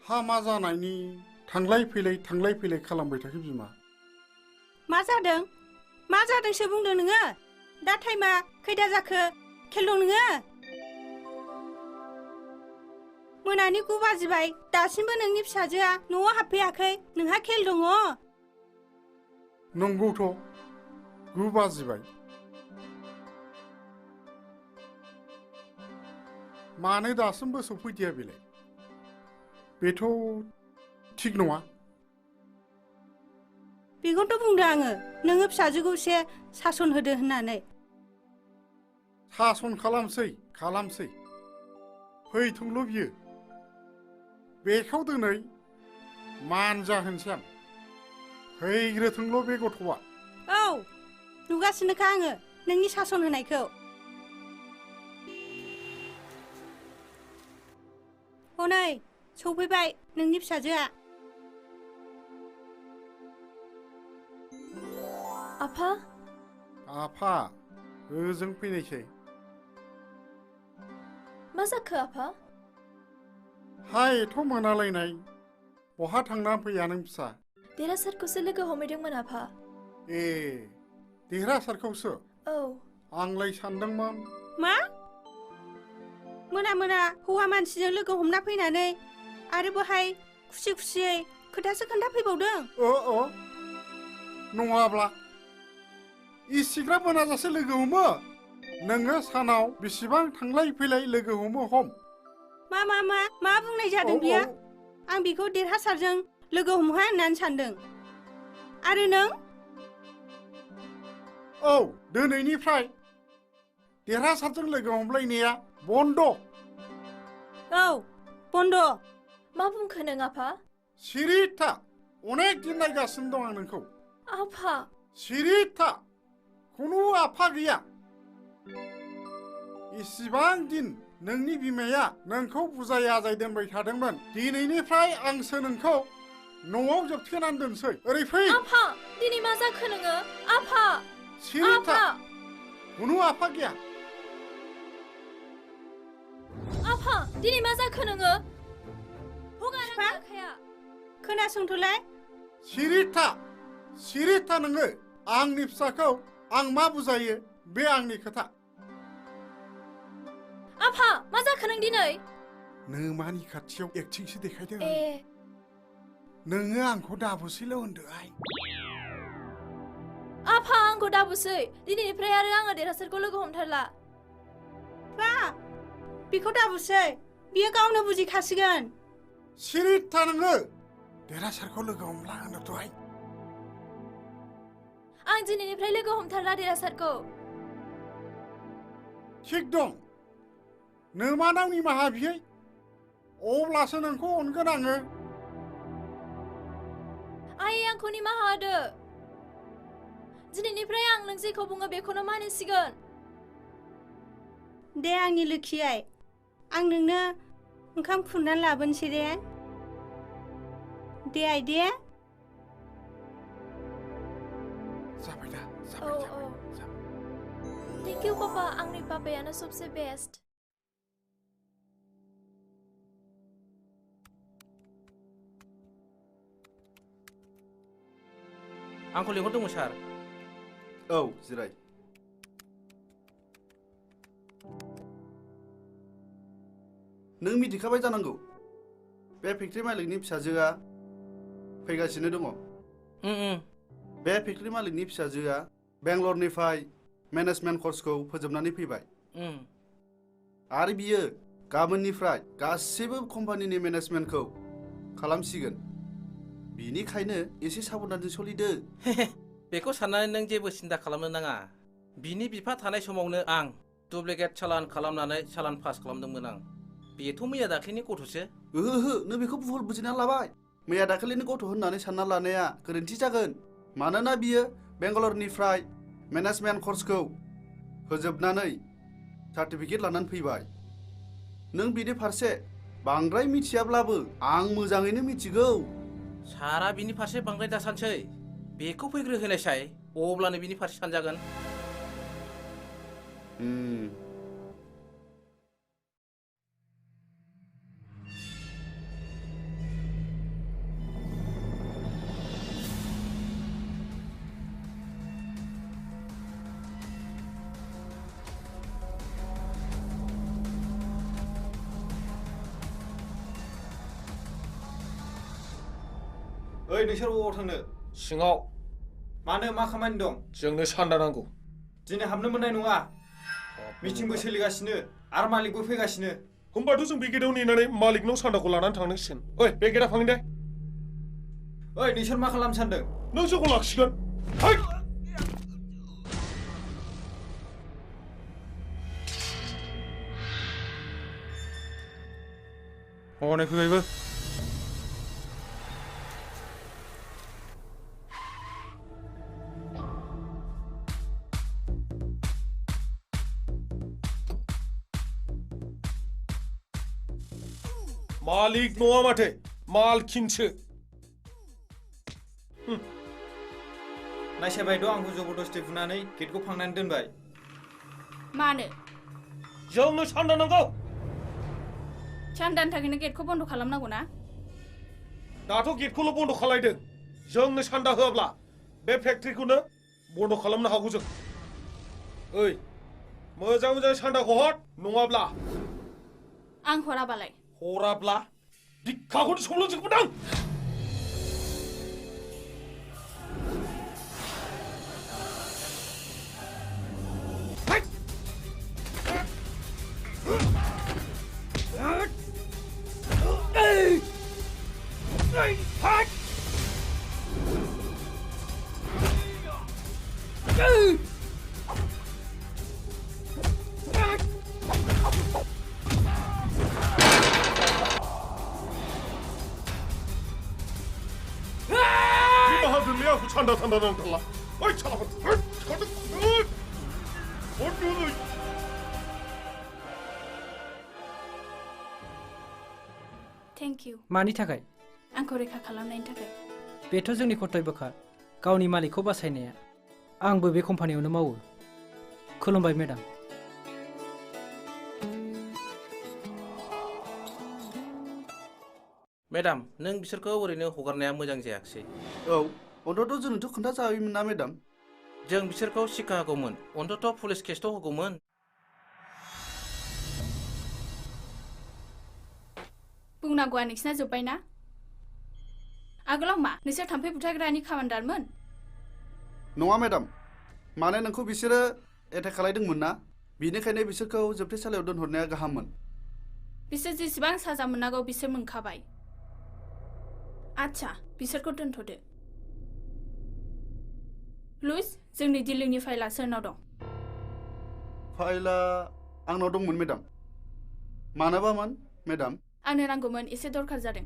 हामा जानायनि थांलाय फैलाय खालामबाय थाखो बिमा। मा जादों? मा जादोंसो बुंदों नोङो? दा टाइमा खैदा जाखो? खेल दं नोङो? मोनानि 9 बाजिबाय, दासिमबो नोंनि फिसाजोआ न'आव हाबफैयाखै। नोंहा खेल दङ? नंगौथ', 9 बाजिबाय। मानो दासिमबो सफैदिया बेलाय? बेथ' थिग नङा। बेखौनोथ' बुंदों आङो, नोङो फिसाजोखौ एसे सासन होदो होननानै। सासन खालामसै। फैथोंल' बियो। बेखौ दिनै मानजा होनसै आं। फैग्रोथोंल' बे गथ'आ। औ, नुगासिनोखा आङो नोंनि सासन होनायखौ। हनै, सौफैबाय नोंनि फिसाजोआ। आफा? आफा, ओजों फैनायसै। मा जाखो आफा? हाय एथ' मोनालायनाय, बहा थांना फैया नों फिसा? देरहासारखौसो लोगो हमहैदोंमोन आफा। ए, देरहासारखौसो? औ। आंलाय सानदोंमोन। मा? मोना हौवा मानसिजों लोगो हमना फैनानै आरो बहाय खुसियै खोथासो खोन्थाफैबावदों? नङाब्ला इसिग्राब मोनाजासे लोगो हमो? नोङो सानाव बेसेबां थांलाय फैलाय लोगो हमो हम? मा बुंनाय जादों बियो? आं बेखौ देरहासारजों लोगो हमहा होननानै सानदों। आरो नों? औ, दिनैनिफ्राय देरहासारजों लोगो हमलायनाया बन्द'। औ, बन्द'। मा बुंखो नों आफा? सिरि था, अनेक दिन नायगासिनो दं आं नोंखौ। आफा। सिरि था, खुनु आफा गैया। इसिबां दिन नोंनि बिमाया नोंखौ बुजाय आजाय दोनबाय थादोंमोन। दिनैनिफ्राय आंसो नोंखौ न'आव जोबथेनानै दोनसै। ओरै फै। आफा, दिनै मा जाखो नोङो? आफा! सिरि था, आफा! खुनु आफा गैया। आफा, दिनै मा जाखो नोङो? बिफा, खोनासंथ'लाय। सिरि था नोङो। आंनि फिसाखौ आं मा बुजायो बे आंनि खोथा। आफा, मा जाखो नों दिनै? नोमानि खाथियाव एक्टिंसो देखायदों। ए। नोङो आंखौ दाबुसैल' होनदोहाय। आफा, आंखौ दाबुसै। दिनैनिफ्राय आरो आङो देरहासारखौ लोगो हमथारला। बा, बेखौ दाबुसै। बियो गावनो बुजिखासिगोन। सिरि था नोङो। देरहासारखौ लोगो हमला होनदोंहाय। आं दिनैनिफ्राय लोगो हमथारला देरहासारखौ। थिग दं। नोमानाव निमाहा बिहै। अब्लासो नोंखौ अनगोन आङो। आइ, आंखौ निमाहा होदो। दिनैनिफ्राय आं नों जेखौ बुङो बेखौनो मानिसिगोन। दे आंनि लोखि आइ, आं नोंनो ओंखाम खुरनानै लाबोनोसै दे। दे आइ दे। जाबाय दा, औ। थेंक इउ पापा, आंनि पापायानो सबसे बेस्ट। आंखौ लिंहरदोंमोन सार। औ, जिराय। नों मिथिखाबाय जानांगौ, बे फेक्ट्रि मालिकनि फिसाजोआ फैगासिनो दङ। बे फेक्ट्रि मालिकनि फिसाजोआ बेंगलरनिफ्राय मेनेजमेन्ट कर्सखौ फोजोबनानै फैबाय। आरो बियो गाबोननिफ्राय गासैबो कम्पानिनि मेनेजमेन्टखौ खालामसिगोन। बिनिखायनो एसे साबधानजों सलिदो। बेखौ साननानै नों जेबो सिन्था खालामनो नाङा। बिनि बिफा थानाय समावनो आं डुप्लिकेट चालान खालामनानै चालान पास खालामदोंमोन आं। बेथ' मैया दाख्लैनि गथ'सो। ओहो, नों बेखौ भुल बुजिना लाबाय। मैया दाखालिनि गथ' होननानै सानना लानाया गोरोन्थि जागोन। मानोना बियो बेंगलरनिफ्राय मेनेजमेन्ट कर्सखौ फोजोबनानै सार्टिफिकेट लानानै फैबाय। नों बिनि फारसे बांद्राय मिथियाब्लाबो आं मोजाङैनो मिथिगौ। सारा बिनि फारसे बांद्राय दासानसै। बेखौ फैग्रोहोनायसाय, अब्लानो बिनि फारसे सानजागोन। ओइ नोंसोर बबाव थांनो सिङाव मानो मा खामानि दं जोंनो सान्दा नांगौ दिनै हाबनो मोननाय नङा मिटिंबो सोलिगासिनो आरो मालिकबो फैगासिनो होमबाथ' जों बे गेटआव नेनानै मालिकनाव सान्दाखौ लानानै थांनांसिगोन ओइ बे गेटआ फांनि दे ओइ नोंसोर मा खालामनो सानदों नों जोंखौ लाखिगोन है हनै फैबायबो मालिक नङा माथो मालकिनसो नायसाबाय दं आंखौ जबरदस्ति बुनानै गेटखौ फांनानै दोनबाय मानो जोंनो सान्दा नांगौ सान्दानि थाखायनो गेटखौ बन्द' खालामनांगौ ना दाथ' गेटखौल' बन्द' खालायदों जोंनो सान्दा होआब्ला बे फेक्ट्रिखौनो बन्द' खालामनो हागौ जों ओइ मोजां मोजां सान्दाखौ हर नङाब्ला आं हराबालाय हराब्ला बिखाखौनो संलांजोबगोन आं Tanda nang tala. Oi chalabat. Thank you मानि थाखाय आंखौ रैखा खालामनायनि थाखाय बेथ' जोंनि कर्तब्यखा गावनि मालिकखौ बासायनाया आंबो बे कम्पानियावनो मावो खुलुमबाय मेडाम मेडाम नों बिसोरखौ ओरैनो हगारनाया मोजां जायाखिसै औ अन्थ'थ' जोंनोथ' खोन्थाजाबायमोन ना मेडाम जों बिसोरखौ शिक्षा होगौमोन अन्थ'थ' पुलिस केसथ' होगौमोन बुंनांगौआ नोंसिना जोब्बाय ना आगोलाव मा नोंसोर थाम्फै बुथारग्रानि खामान्डारमोन नङा मेडाम माने नोंखौ बिसोरो एटेक खालायदोंमोन ना बिनिखायनो बिसोरखौ जोबथेसालियाव दोनहरनाया गाहाममोन बिसोर जेसेबां साजा मोननांगौ बिसोर मोनखाबाय आच्छा बिसोरखौ दोनथ'दो लुइस जोंनि दिल्लीनि फाइलआ सोरनाव दं फाइलआ आंनाव दंमोन मेडाम मानोबामोन मेडाम आंनो नांगौमोन एसे दरखार जादों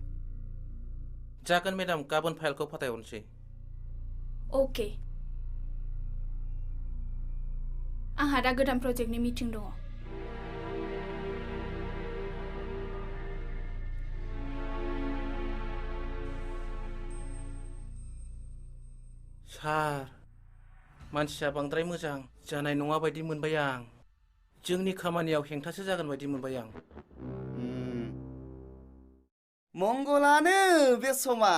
जागोन मेडाम गाबोन फाइलखौ फाथायहरनोसै अके आंहा दा गोदान प्रजेक्टनि मिटिं दङ सार मानसिया बांद्राय मोजां जानाय नङा बायदि मोनबाय आं जोंनि खामानियाव हेंथासो जागोन बायदि मोनबाय आं मंगलानो बे समा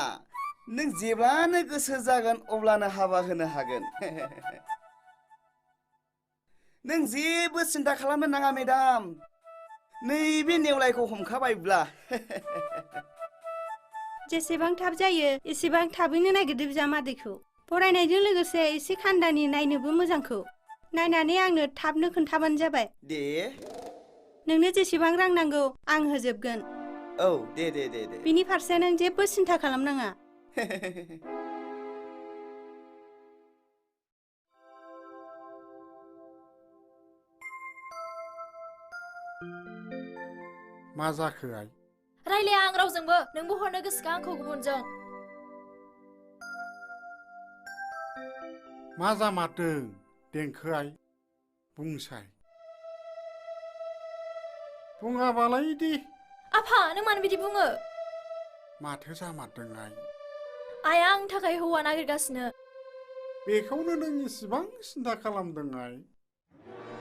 नों जेब्लानो गोसो जागोन अब्लानो हाबा होनो हागोन नों जेबो सिन्था खालामनो नाङा मेडाम नैबे नेवलायखौ हमखाबायब्ला जेसेबां थाब जायो एसेबां थाबैनो नागिरदो बिजामादैखौ फरायनायजों लोगोसे एसे खान्दानि नायनोबो मोजांखौ नायनानै आंनो थाबनो खोन्थाबानो जाबाय दे नोंनो जेसेबां रां नांगौ आं होजोबगोन औ दे दे दे दे बिनि फारसे नों जेबो सिन्था खालामनाङा मा जाखो आइ रायलाया आं रावजोंबो नोंबो हरनो गोसोखा आंखौ गुबुनजों मा जामारदों देंखो आइ बुंसाय बुङाबालाय दे आफा नों मानो बिदि बुङो माथो जामारदों आइ आइया आंनि थाखाय हौवा नागिरगासिनो बेखौनो नों इसिबां सिन्था खालामदों आइ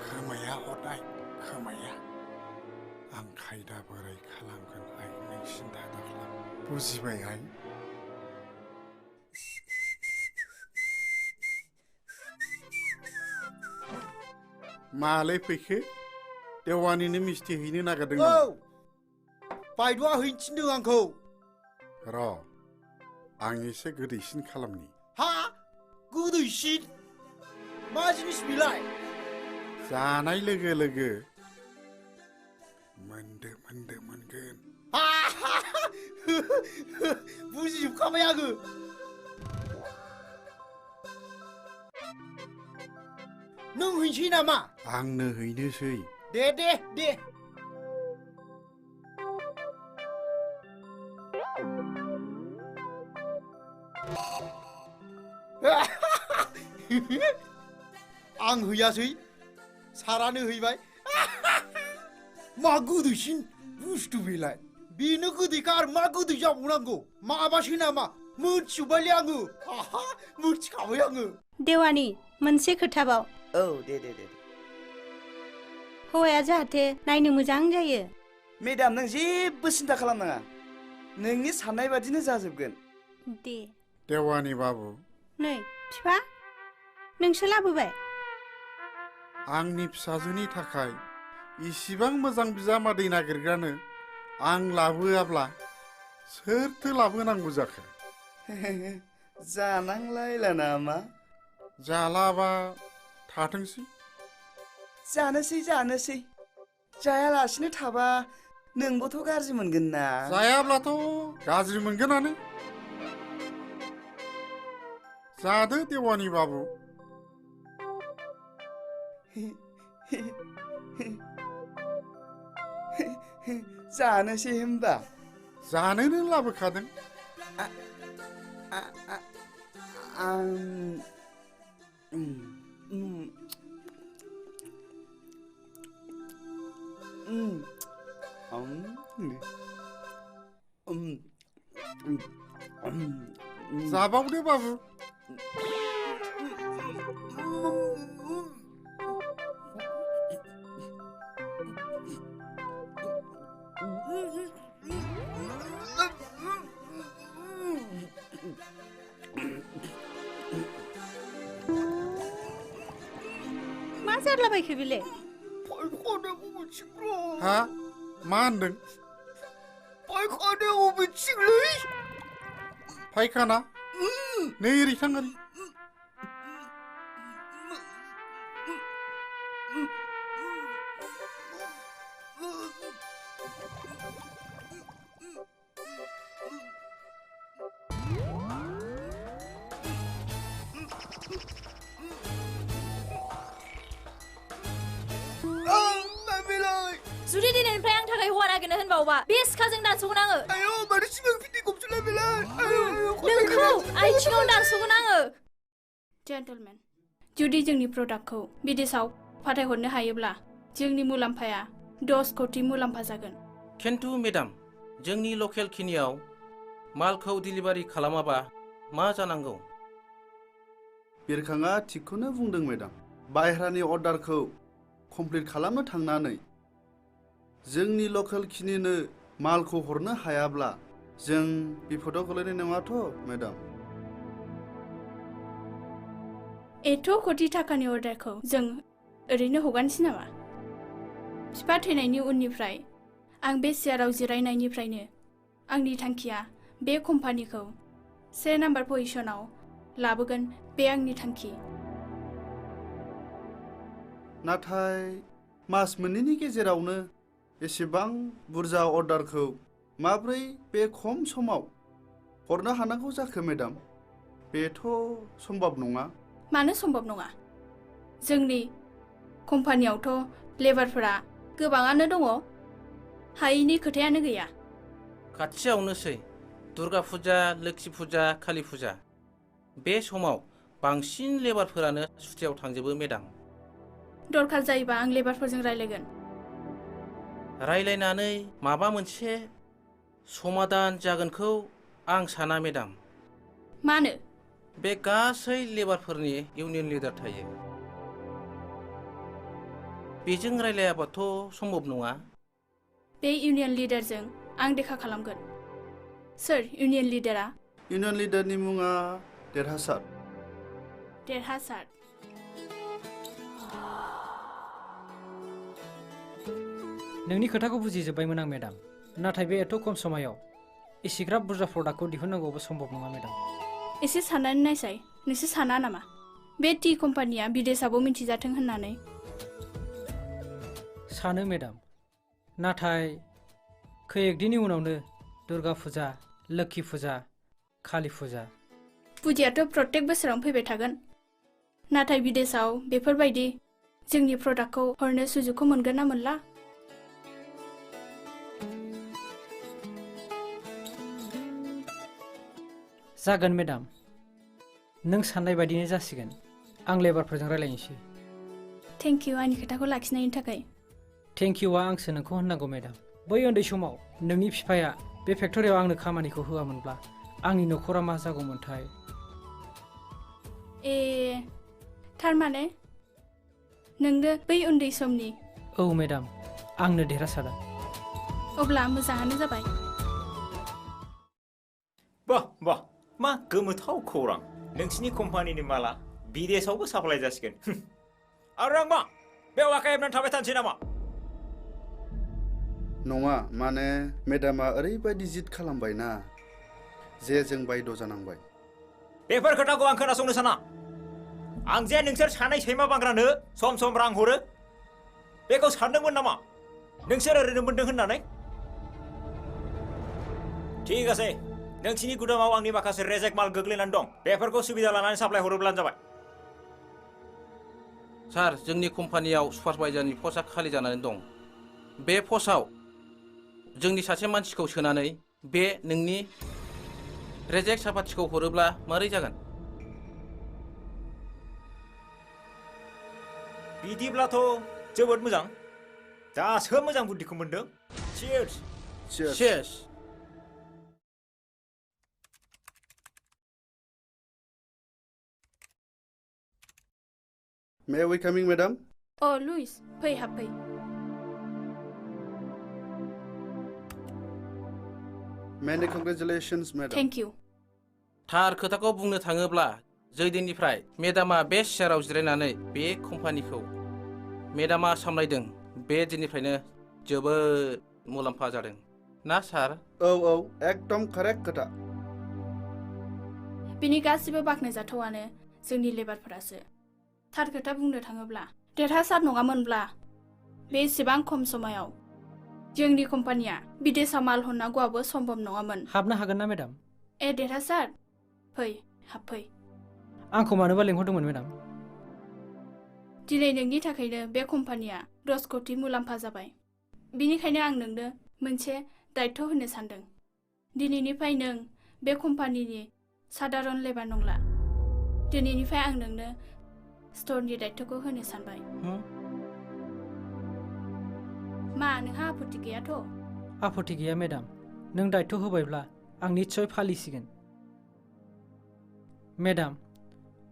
खोमाया हरनाय खोमाया आं खायदा बोरै खालामगोन आइ नों सिन्था दाखालाम बुजिबाय आइ मालाय फैखो देवानिनो मिस्टि हैनो नागिरदों नामा बायद'आ हैनो थिनदों आंखौ र' आं एसे गोदैसिन खालामनि। हा गोदैसिन मा जिनिस बिलाय? जानाय लोगो लोगो मोनगोन। बुजिजोबखाबाय आङो। नों हैनोसै नामा? आंनो हैनोसै। दे। आं हैयासै सारानो हैबाय। मा गोदैसिन बुस्थु बेलाय? बेनो गोदैखा आरो मा गोदै जाबावनांगौ? माबासै नामा? मोनथिजोब्बायलै आङो। मोनथिखाबाय आङो। देवानि मोनसे खोथाबाव। औ दे हौवाया जाहाथे नायनो मोजां जायो। मेडाम नों जेबो सिन्था खालामनाङा, नोंनि साननाय बादिनो जाजोबगोन। दे। देवानि बाबु, नै फिफा, नोंसो लाबोबाय? आंनि फिसाजोनि थाखाय इसिबां मोजां बिजामादै नागिरग्रानो आं लाबोआब्ला सोरथो लाबोनांगौ जाखो? जानांलायला नामा? जालाबा थाथोंसै। जानोसै जायालासिनो थाबा नोंबोथ' गाज्रि मोनगोन ना? जायाब्लाथ' गाज्रि मोनगोनानो। जादो देवानि बाबु। जानोसै होमबा? जानोनो लाबोखादों। जाबावदो बाबु। मा जारलाबायखो बेलाय? हा मा होनदों? फायखानाया बबेथिंलै? फायखाना? नै ओरै थां ओरै। जुदि दिनैनिफ्राय आं थाखाय हौवा नागिरनो होनबावबा बे सिखाजों दानस'गोन आङो। मानो सिगां फिथि गबसोलाय बेलाय? नोंखौ आथिङाव दानस'गोन आङो। जेन्टलमेन, जुदि जोंनि प्रडाक्टखौ बिदेशाव फाथायहरनो हायोब्ला जोंनि मुलाम्फाया 10 कोटि मुलाम्फा जागोन। खिन्थु मेडाम, जोंनि लकेल खिनियाव मालखौ डिलिभारि खालामाबा मा जानांगौ? बिरखाङा थिगखौनो बुंदों मेडाम। बायह्रानि अर्डारखौ कमप्लिट खालामनो थांनानै जोंनि लकेल खिनिनो मालखौ हरनो हायाब्ला जों बिपदाव गोलैनाय नङाथ' मेडाम? एथ' कोटि थाखानि अर्डारखौ जों ओरैनो हगारनोसै नामा? बिफा थैनायनि उननिफ्राय आं बे चेयाराव जिरायनायनिफ्रायनो आंनि थांखिया बे कम्पानिखौ 1 नाम्बार पजिशनाव लाबोगोन, बे आंनि थांखि। नाथाय मास मोननैनि गेजेरावनो एसेबां बुरजा अर्डारखौ माब्रै बे खम समाव हरनो हानांगौ जाखो मेडाम? बेथ' सम्भब नङा। मानो सम्भब नङा? जोंनि कम्पानियावथ' लेबारफोरा गोबाङानो दङ, हायैनि खोथायानो गैया। खाथियावनोसै दुर्गा फुजा, लोक्षि फुजा, कालि फुजा। बे समाव बांसिन लेबारफोरानो सुटियाव थांजोबो मेडाम। दरखार जायोबा आं लेबारफोरजों रायलायगोन। रायलायनानै माबा मोनसे समाधान जागोनखौ आं साना मेडाम। मानो? बे गासै लेबारफोरनि इउनियन लिडार थायो। बेजों रायलायाबाथ' सम्भब नङा। बे इउनियन लिडारजों आं देखा खालामगोन। सोर इउनियन लिडारा? इउनियन लिडारनि मुङा देरहासार। देरहासार। नोंनि खोथाखौ बुजिजोब्बायमोन आं मेडाम, नाथाय बे एथ' खम समायाव एसेग्राब बुरजा प्रडाक्टखौ दिहुननांगौबो सम्भब नङा मेडाम। एसे साननानै नायसाय, नोंसोर साना नामा बे टि कम्पानिया बिदेशावबो मिथिजाथों होननानै? सानो मेडाम, नाथाय खैएक दिननि उनावनो दुर्गा फुजा, लोक्षि फुजा, कालि फुजा। फुजायाथ' प्रत्येक बोसोरावनो फैबाय थागोन, नाथाय बिदेशाव बेफोरबायदि जोंनि प्रडाक्टखौ हरनो सुजुगखौ मोनगोन ना मोनला? जागोन मेडाम, नों साननाय बायदिनो जासिगोन। आं लेबारफोरजों रायलायनोसै। थेंक इउ आंनि खोथाखौ लाखिनायनि थाखाय। थेंक इउआ आंसो नोंखौ होननांगौ मेडाम। बै उन्दै समाव नोंनि बिफाया बे फेक्टरियाव आंनो खामानिखौ होआमोनब्ला आंनि न'खरा मा जागौमोनथाय। ए थारमाने नोंनो बै उन्दै समनि? औ मेडाम, आंनो देरहासादा। अब्ला मोजाङानो जाबाय। बाह बाह, मा गोमोथाव खौरां! नोंसिनि कम्पानिनि माला बिदेशावबो साप्लाय जासिगोन। आरो आं मा बेयाव आखाइ हेबनानै थाबाय थानोसै नामा? नङा, माने मेडामा ओरैबायदि जिद खालामबाय ना जे जों बायद' जानांबाय। बेफोर खोथाखौ आं खोनासंनो साना। आं जे नोंसोर सानै सैमा बांग्रानो सम सम रां हरो, बेखौ सानदोंमोन नामा नोंसोर ओरैनो मोनदों होननानै? ठीक आसे, नोंसिनि गुदामाव आंनि माखासे रेजेक माल गोग्लैनानै दं, बेफोरखौ सुबिदा लानानै साप्लाय हरोब्लानो जाबाय। सार, जोंनि कम्पानियाव सुपारभाइजारनि पस्टआ खालि जानानै दं। बे पस्टआव जोंनि सासे मानसिखौ सोनानै बे नोंनि रेजेक सापातिखौ हरोब्ला मारै जागोन? बिदिब्लाथ' जोबोद मोजां। दासो मोजां बुद्धिखौ मोनदों। Cheers. Cheers. May we coming, madam? O Louis, फै हाबफै। Many congratulations, madam. Thank you. थार खोथाखौ बुंनो थाङोब्ला जै दिननिफ्राय मेडामा बे सियाराव जिरायनानै बे कम्पानिखौ मेडामा सामलायदों, बे दिननिफ्रायनो जोबोद मुलाम्फा जादों ना सार? औ औ, एकदम कारेक्ट खोथा। बिनि गासिबो बाख्नायजाथावानो जोंनि लेबारफोरासो। थार खोथा बुंनो थाङोब्ला देरहासार नङामोनब्ला बे एसेबां खम समायाव जोंनि कम्पानिया बिदेशाव माल हरनांगौआबो सम्भब नङामोन। हाबनो हागोन ना मेडाम? ए देरहासार, फै हाबफै। आंखौ मानोबा लेंहरदोंमोन मेडाम? दिनै नोंनि थाखायनो बे कम्पानिया 10 कोटि मुलाम्फा जाबाय। बिनिखायनो आं नोंनो मोनसे दायित्व होनो सानदों। दिनैनिफ्राय नों बे कम्पानिनि सादारन लेबार नंला। दिनैनिफ्राय आं नोंनो स्ट'रनि दायित्वखौ होनो सानबाय। मा नोंहा आपत्ति गैयाथ'? आपत्ति गैया मेडाम, नों दायित्व होबायब्ला आं निस्सय फालिसिगोन। मेडाम,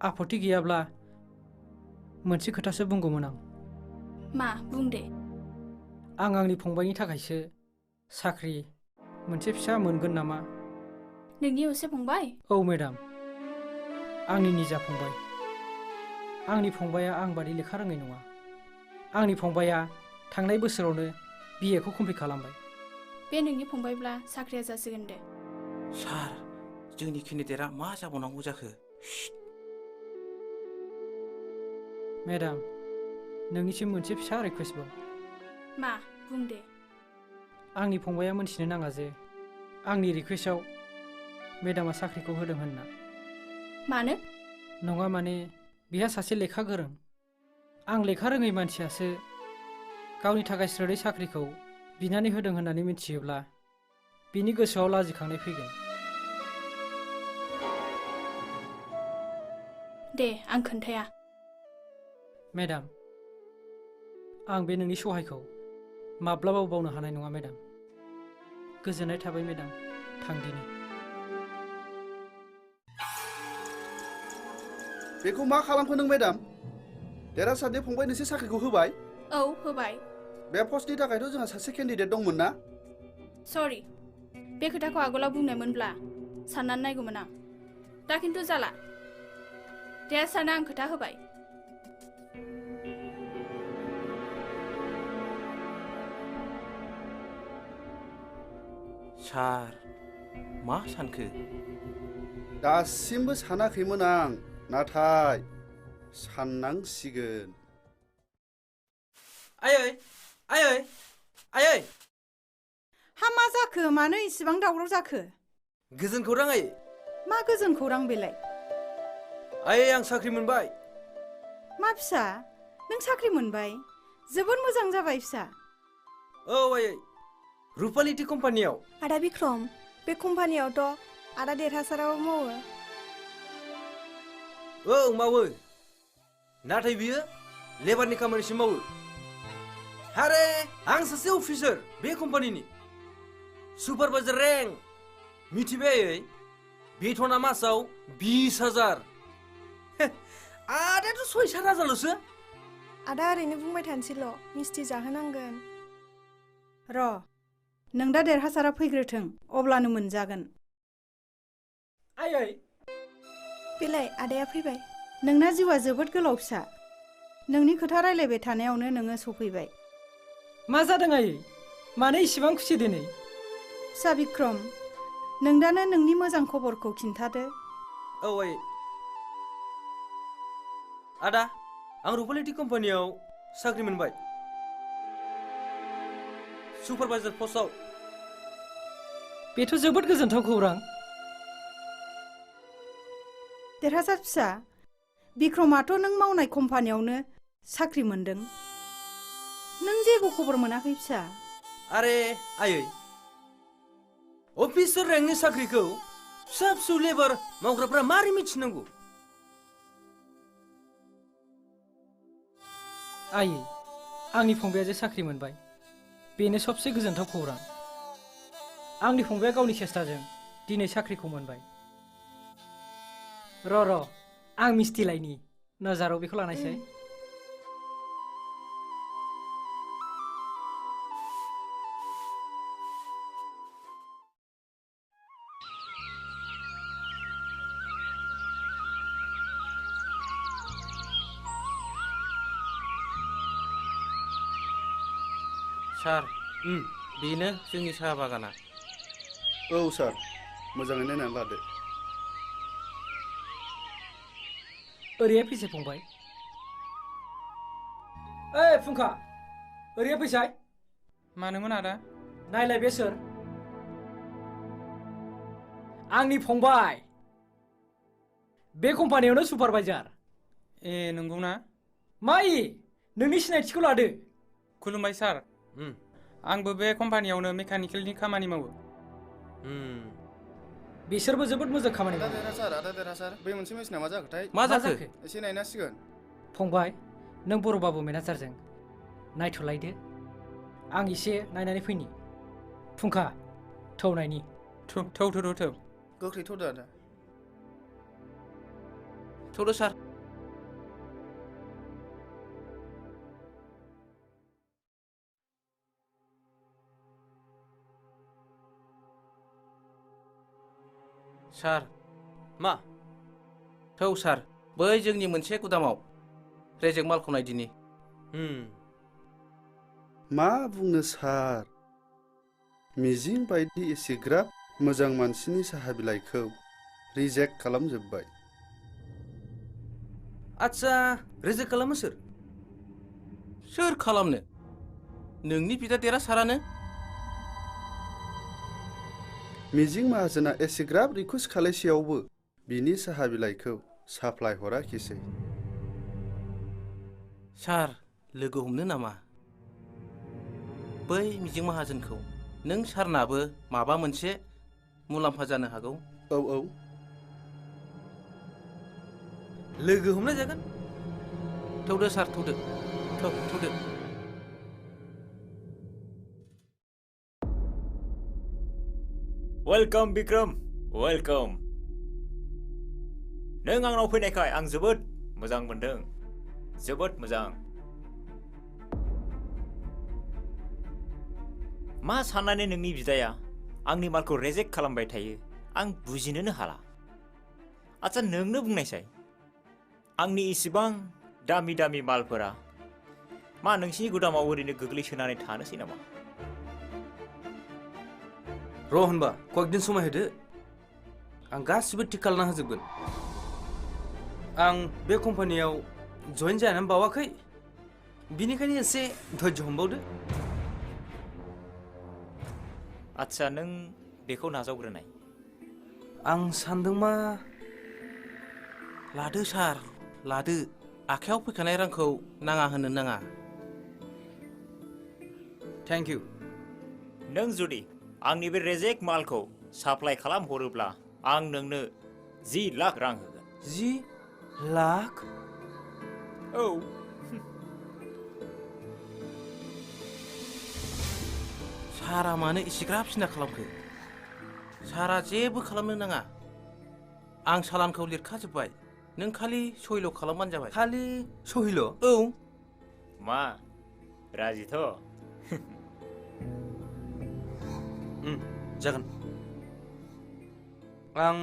आपत्ति गैयाब्ला मोनसे खोथासो बुंगौमोन आं। मा बुं दे। आं आंनि फंबायनि थाखायसो साख्रि मोनसे फिसा मोनगोन नामा? नोंनि असे फंबाय? औ मेडाम, आंनि निजा फंबाय। आंनि फंबाया आं बादि लेखा रोङै नङा। आंनि फंबाया थांनाय बोसोरावनो BA खौ कमप्लिट खालामबाय। बे नोंनि फंबायब्ला साख्रिया जासिगोन दे। सार, जोंनि केन्डिडेटआ मा जाबावनांगौ जाखो? मेडाम, नोंनिसिम मोनसे फिसा रिकुवेस्टबाव। मा बुं दे। आंनि फंबाया मोनथिनो नाङा जे आंनि रिकुवेस्टआव मेडामा साख्रिखौ होदों होनना। मानो? नङा माने बिहा सासे लेखा गोरों, आं लेखा रोङै मानसियासो गावनि थाखाय स्रोदै साख्रिखौ बिनानै होदों होननानै मिथियोब्ला बिनि गोसोआव लाजिखांनाय फैगोन। दे आं खोन्थाया। मेडाम, आं बे नोंनि सहायखौ माब्लाबाबो बावनो हानाय नङा मेडाम। गोजोननाय थाबाय मेडाम, थांदिनि। बेखौ मा खालामखो नों मेडाम? देरहासारनि फंबाय नोंसोर साख्रिखौ होबाय? औ होबाय। बे पस्टनि थाखायथ' जोंहा सासे केन्डिडेट दंमोन ना? सरि, बे खोथाखौ आगोलाव बुंनायमोनब्ला साननानै नायगौमोन आं। दा खिन्थु जाला। देरहासारनो आं खोथा होबाय। सार, मा सानखो? दासिमबो सानाखैमोन आं, नाथाय साननांसिगोन। आयै आयै आयै हा मा जाखो? मानो इसिबां दावराव जाखो? गोजोन खौरां आयै। मा गोजोन खौरां बेलाय? आयै आं साख्रि मोनबाय। मा फिसा? नों साख्रि मोनबाय? जोबोद मोजां जाबाय फिसा। औ आयै, रुपालिटि कम्पानियाव। आदा बिक्रम, बे कम्पानियावथ' आदा देरहासाराबो मावो। औ मावो, नाथाय बियो लेबारनि खामानिसो मावो। आरे आं सासे अफिसार बे कम्पानिनि, सुपारभाइजार रेंक। मिथिबाय आयै, बेथना मासाव 20,000। आदायाथ' 6-7 हाजारल'सो। आदा ओरैनो बुंबाय थानोसैल', मिस्थि जाहोनांगोन। र', नों दा देरहासारा फैग्रोथों, अब्लानो मोनजागोन। आयै बेलाय आदाया फैबाय। नोंना जिउआ जोबोद गोलाव फिसा। नोंनि खोथा रायलायबाय थानायावनो नोङो सफैबाय। मा जादों आयै? मानो इसिबां खुसि दिनै? फिसा बिक्रम, नों दानो नोंनि मोजां खबरखौ खिन्थादो। औ आयै। आदा, आं रुपालिटि कम्पानियाव साख्रि मोनबाय, सुपारभाइजार पस्टआव। बेथ' जोबोद गोजोनथाव खौरां। देरहासार फिसा, बिक्रमाथ' नों मावनाय कम्पानियावनो साख्रि मोनदों। नों जेबो खबर मोनाखै फिसा? आरे आयै, अफिसार रेंकनि साख्रिखौ फिसा फिसौ लेबार मावग्राफ्रा मारै मिथिनांगौ? आयै, आंनि फंबाया जे साख्रि मोनबाय, बेनो सबसे गोजोनथाव खौरां। आंनि फंबाया गावनि सेस्टाजों दिनै साख्रिखौ मोनबाय। र' आं मिस्थि लायनि, नोजाराव बेखौ लानायसै। सार, बेनो जोंनि साहा बागाना। औ सार, मोजाङै नायनानै लादो। ओरैहाय फैसाय फंबाय। ओइ फुंखा, ओरैहाय फैसाय। मानोमोन आदा? नायलाय बे सोर? आंनि फंबाय, बे कम्पानियावनो सुपारभाइजार। ए नंगौना? मा नोंनि सिनायथिखौ लादो। खुलुमबाय सार। आंबो बे कम्पानियावनो मेकानिकेलनि खामानि मावो। बिसोरबो जोबोद मोजां खामानि मावो। आदा देरहासार, बै मोनसे मेसिना मा जाखोथाय? मा जाखो? एसे नायनांसिगोन। फंबाय, नों बर' बाबु मेनेजारजों नायथ'लायदो, आं एसे नायनानै फैनि। फुंखा, थौ नायनि। थौ। गोख्रै थौदो आदा। थौदो सार। सार। मा? थौ सार, बै जोंनि मोनसे गुदामाव रेजेक मालखौ नायदिनि। मा बुंनो सार, मिजिं बायदि एसेग्राब मोजां मानसिनि साहा बिलाइखौ रिजेक्ट खालामजोब्बाय। आच्छा, रिजेक्ट खालामो सोर? सोर खालामनो? नोंनि बिदा देरहासारानो। मिजिं माहाजोना एसेग्राब रिकुवेस्ट खालायसेयावबो बिनि साहा बिलाइखौ साप्लाय हराखिसै। सार, लोगो हमनो नामा? बै मिजिं माहाजोनखौ नों सारनाबो माबा मोनसे मुलाम्फा जानो हागौ। औ। लोगो हमनाय जागोन। थौदो सार, थौदो। Welcome Bikram, welcome. नों आंनाव फैनायखाय आं जोबोद मोजां मोनदों, जोबोद मोजां। मा साननानै नोंनि बिदाया आंनि मालखौ रिजेक्ट खालामबाय थायो आं बुजिनोनो हाला। आच्छा, नोंनो बुंनायसाय, आंनि इसिबां दामि दामि मालफोरा मा नोंसिनि गुदामाव ओरैनो गोग्लैसोनानै थानोसै नामा? र' होनबा कয়েকদিন সময় होदो। आं गासिबो थिक खालामना होजोबगोन। आं बे कम्पानियाव जइन जानानै बावाखै, बिनिखायनो एसे धैर्य हमबावदो। आच्छा, नों बेखौ नाजावग्रोनाय। आं सानदों मा लादो सार, लादो। आखायाव फैखानाय रांखौ नाङा होनो नाङा। Thank you. नों जुदि आंनि बे रेजेक्ट मालखौ साप्लाइ खालामहरोब्ला आं नोंनो 10 लाख रां होगोन। 10 लाख? औ। सारा मानो इसिग्राब सिन्था खालामखो? सारा जेबो खालामनो नाङा। आं सालानखौ लिरखाजोब्बाय। नों खालि सयल' खालामबानो जाबाय। खालि सयल'? औ। मा राजिथ'? जागोन। आं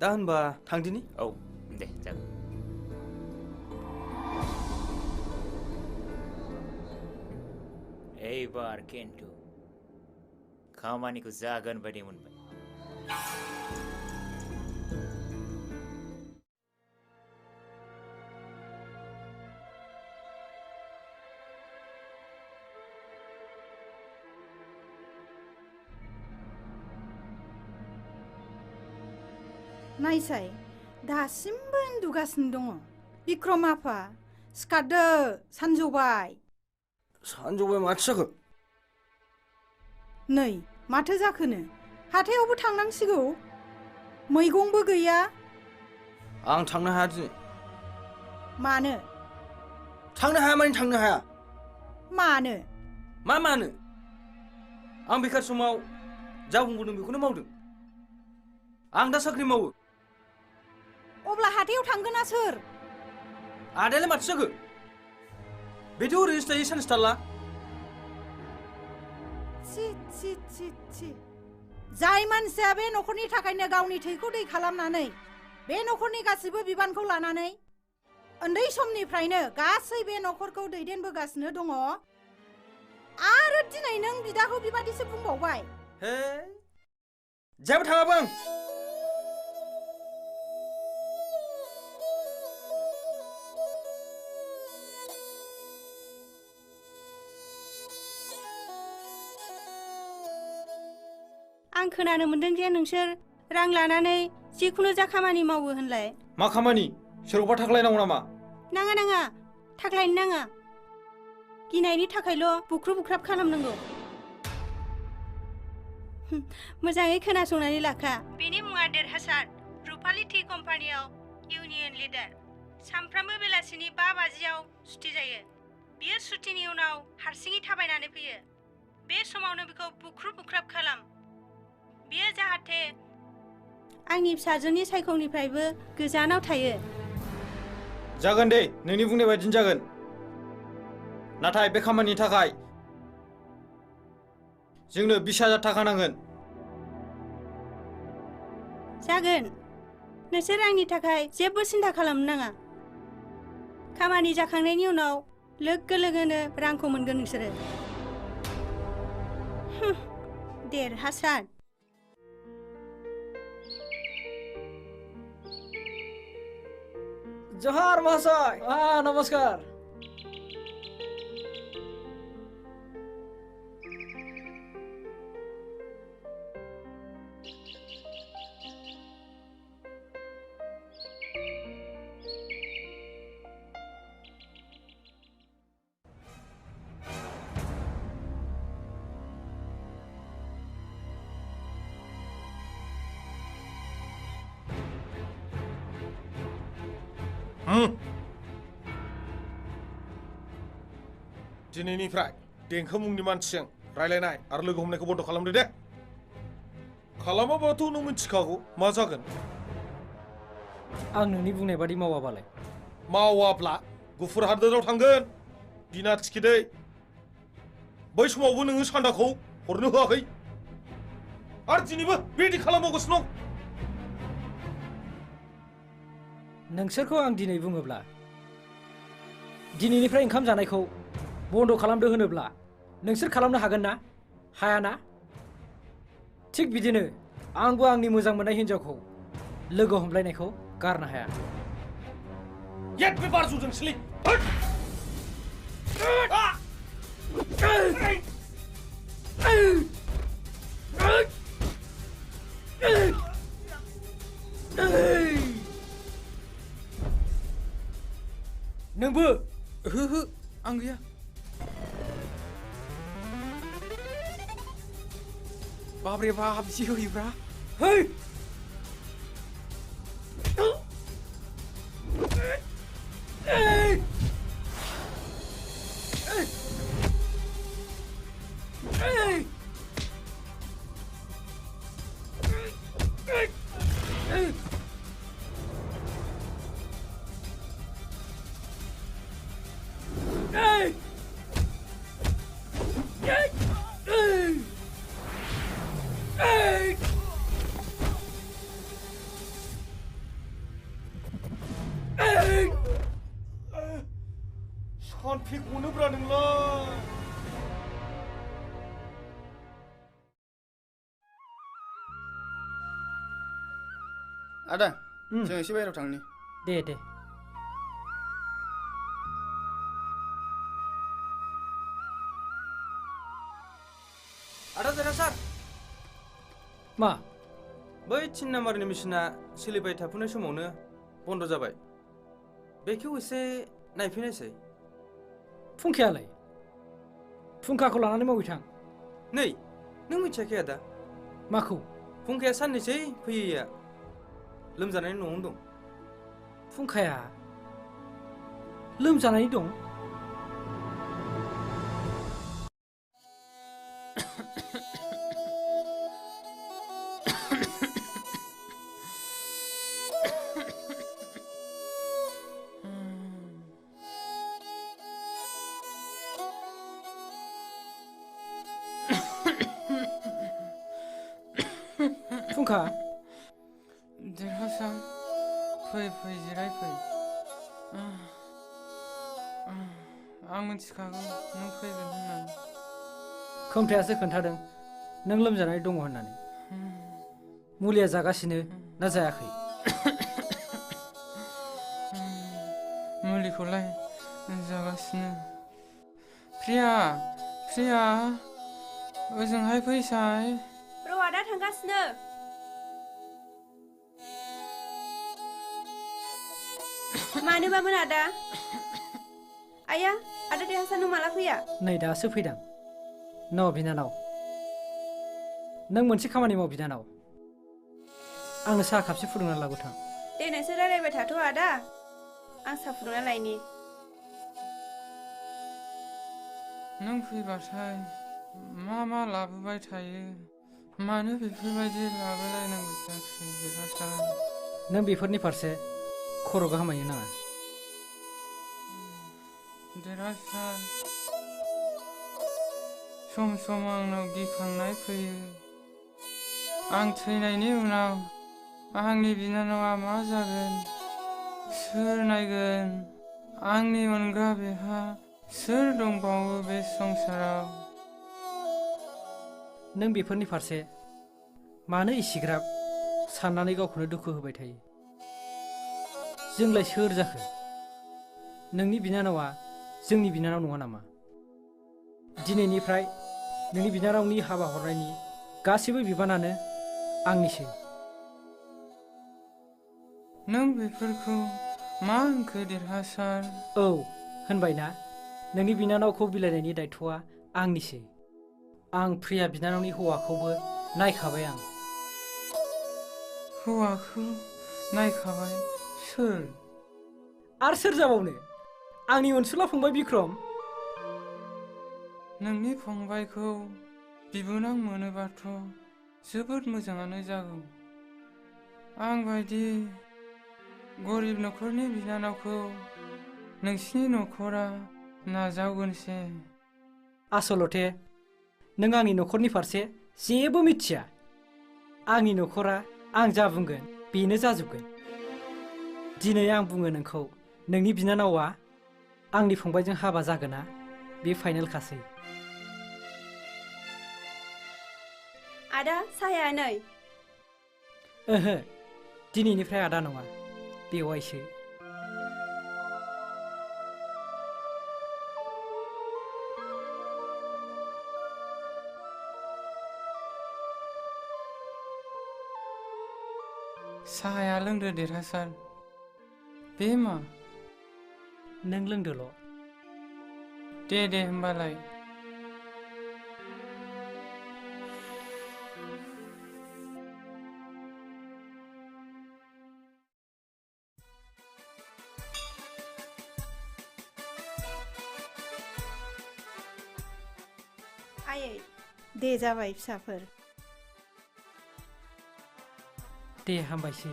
दा होनबा थांदिनि? औ दे जागोन। एबार खिन्थु खामानिखौ जागोन बायदि मोनबाय। नायसाय दासिमबो उन्दुगासिनो दङ। बिक्रम आफा सिखारदो, सानजौबाय। सानजौबाय माथो जाखो? नै माथो जाखोनो, हाथायावबो थांनांसिगौ, मैगंबो गैया। आं थांनो हाया दिनै। मानो? थांनो हाया माने थांनो हाया। मानो? मानो? आं बेखार समाव जा बुंबोदों बेखौनो मावदों। आं दा साख्रि मावो। अब्ला हाथायाव थांगोन ना सोर? आदायालाय माथो जाखो? बेथ' ओरैनोसो थायो सानसे थारला। छि। जाय मानसिया बे न'खरनि थाखायनो गावनि थैखौ दै खालामनानै बे न'खरनि गासिबो बिबानखौ लानानै उन्दै समनिफ्रायनो गासै बे न'खरखौ दैदेनबोगासिनो दङ, आरो दिनै नों बिदाखौ बेबादिसो बुंबावबाय। हे, जेबो थाङाबो आं। आं खोनानो मोनदों जे नोंसोर रां लानानै जिखुनु जा खामानि मावो होनलाय। मा खामानि? सोरखौबा थाख्लायनांगौ नामा? नाङा, थाख्लायनो नाङा। गिनायनि थाखायल' बुख्रुब बुख्राब खालामनांगौ। मोजाङै खोनासंनानै लाखा। बेनि मुङा देरहासार, रुपाली टी कम्पानियाव इउनियन लिडार। सानफ्रामबो बेलासिनि 5 बाजियाव सुथि जायो। बियो सुथिनि उनाव हारसिङै थाबायनानै फैयो। बे समावनो बिखौ बुख्रुब बुख्राब खालाम। बियो जाहाथे आंनि फिसाजोनि सायखंनिफ्रायबो गोजानाव थायो। जागोन दे, नोंनि बुंनाय बायदिनो जागोन। नाथाय बे खामानिनि थाखाय जोंनो 20,000 थाखा नांगोन। जागोन। नोंसोर आंनि थाखाय जेबो सिन्था खालामनो नाङा। खामानि जाखांनायनि उनाव लोगो लोगोनो रांखौ मोनगोन नोंसोरो। देरहासार। जोहार महाशय। नमस्कार। दिनैनिफ्राय देंखो मुंनि मानसिजों रायलायनाय आरो लोगो हमनायखौ बन्द' खालामदो दे। खालामाबाथ' नों मिथिखागौ मा जागोन। आं नोंनि बुंनाय बादि मावाबालाय? मावाब्ला गुफुर हादोराव थांगोन, बिना टिकेटै। बै समावबो नोङो सान्दाखौ हरनो होआखै, आरो दिनैबो बेबायदि खालामबावगासिनो दं। नोंसोरखौ आं दिनै बुङोब्ला दिनैनिफ्राय ओंखाम जानायखौ बन्द' खालामदो होनोब्ला नोंसोर खालामनो हागोन ना? हायाना? थिग बिदिनो आंबो आंनि मोजां मोननाय हिन्जावखौ लोगो हमलायनायखौ गारनो हाया। Get बे बारजुजों स्लिप नोंबो हो आं गैया बाब्रे बाब जि होयोब्रा है सानफि गनोब्रा नोंलाय आदा जों एसे बाहेरायाव थांनि दे आदा देरहासार मा बै 3 नाम्बारनि मिशना सोलिबाय थाफुनाय समावनो बन्द जाबाय बेखौ एसे नायफैनायसै फुंखायालाय फुंखाखौ लानानै मावै थां नै नों मिथियाखै आदा माखौ फुंखाया साननैसै फैयैया लोमजानायनि न'आवनो दं फुंखाया लोमजानानै दं फुंखा देरहासार फै जिरायफै आं मिथिखागौ नों फैगोन होननानै खोमथायासो खोन्थादों नों लोमजानाय दङ होननानै मुलिया जागासिनो ना जायाखै मुलिखौलाय जागासिनो प्रिया ओजोंहाय फैसाय र' आदा थांगासिनो मानोबामोन आदा आया आदा देरहासार नों माला फैया नै दासो फैदां न' बिनानाव नों मोनसे खामानि माव बिनानाव आंनो साहा कापसे फुदुंना लाबोथां दे नोंसोर रायलायबाय थाथ' आदा आं साहा फुदुंना लायनि नों फैबाथाय मा लाबोबाय थायो मानो बेफोरबायदि लाबोलायनांगौ जाखो देरहासार नों बेफोरनि फारसे खर' गाहामायनो नाङा देरहासार सम आंनाव गिखांनाय फैयो आं थैनायनि उनाव आंनि बिनानावा मा जागोन सोर नायगोन आंनि अनगा बेहा सोर दंबावो बे संसाराव नों बेफोरनि फारसे मानो इसिग्राब साननानै गावखौनो दुखु होबाय थायो जोंलाय सोर जाखो नोंनि बिनानावा जोंनि बिनानाव नङा नामा दिनैनिफ्राय नोंनि बिनानावनि हाबा हरनायनि गासैबो बिबानानो आंनिसो नों बेफोरखौ मा होनखो देरहासार औ होनबायना नोंनि बिनानावखौ बिलाइनायनि दायथ'आ आंनिसो आं प्रिया बिनानावनि हौवाखौबो नायखाबाय आं हौवाखौ नायखाबाय सोर आर सोर जाबावनो आंनि अनसुला फंबाय बिक्रम नोंनि फंबायखौ बिबोनां मोनोबाथ' जोबोद मोजाङानो जागौ आं बायदि गरिब न'खरनि बिनानावखौ नोंसिनि न'खरा नाजावगोनसे आसलथे नों आंनि न'खरनि फारसे जेबो मिथिया आंनि न'खरा आं जा बुंगोन बेनो जाजोबगोन दिनै आं बुङो नोंखौ नोंनि बिनानावा आंनि फंबायजों हाबा जागोना बे फाइनेल खासै आदा साहाया नै ओहो दिनैनिफ्राय आदा नङा बेवाइसो। साहाया लोंदो देरहासार। बे मा? नों लोंदोल'। दे होमबालाय। आयै दे जाबाय फिसाफोर। दे हामबायसै।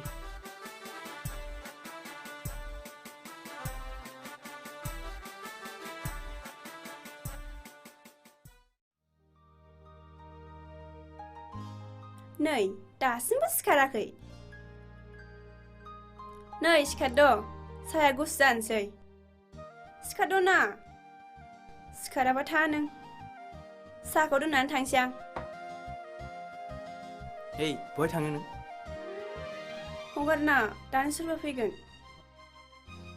नै दासिमबो सिखाराखै। नै सिखारद' साहाया गुसु जानोसै। सिखारद' ना। सिखाराबा था नों। साहाखौ दोननानै थांसै आं। हेइ बहाय थाङो नों? हगारना दानो सोरबा फैगोन।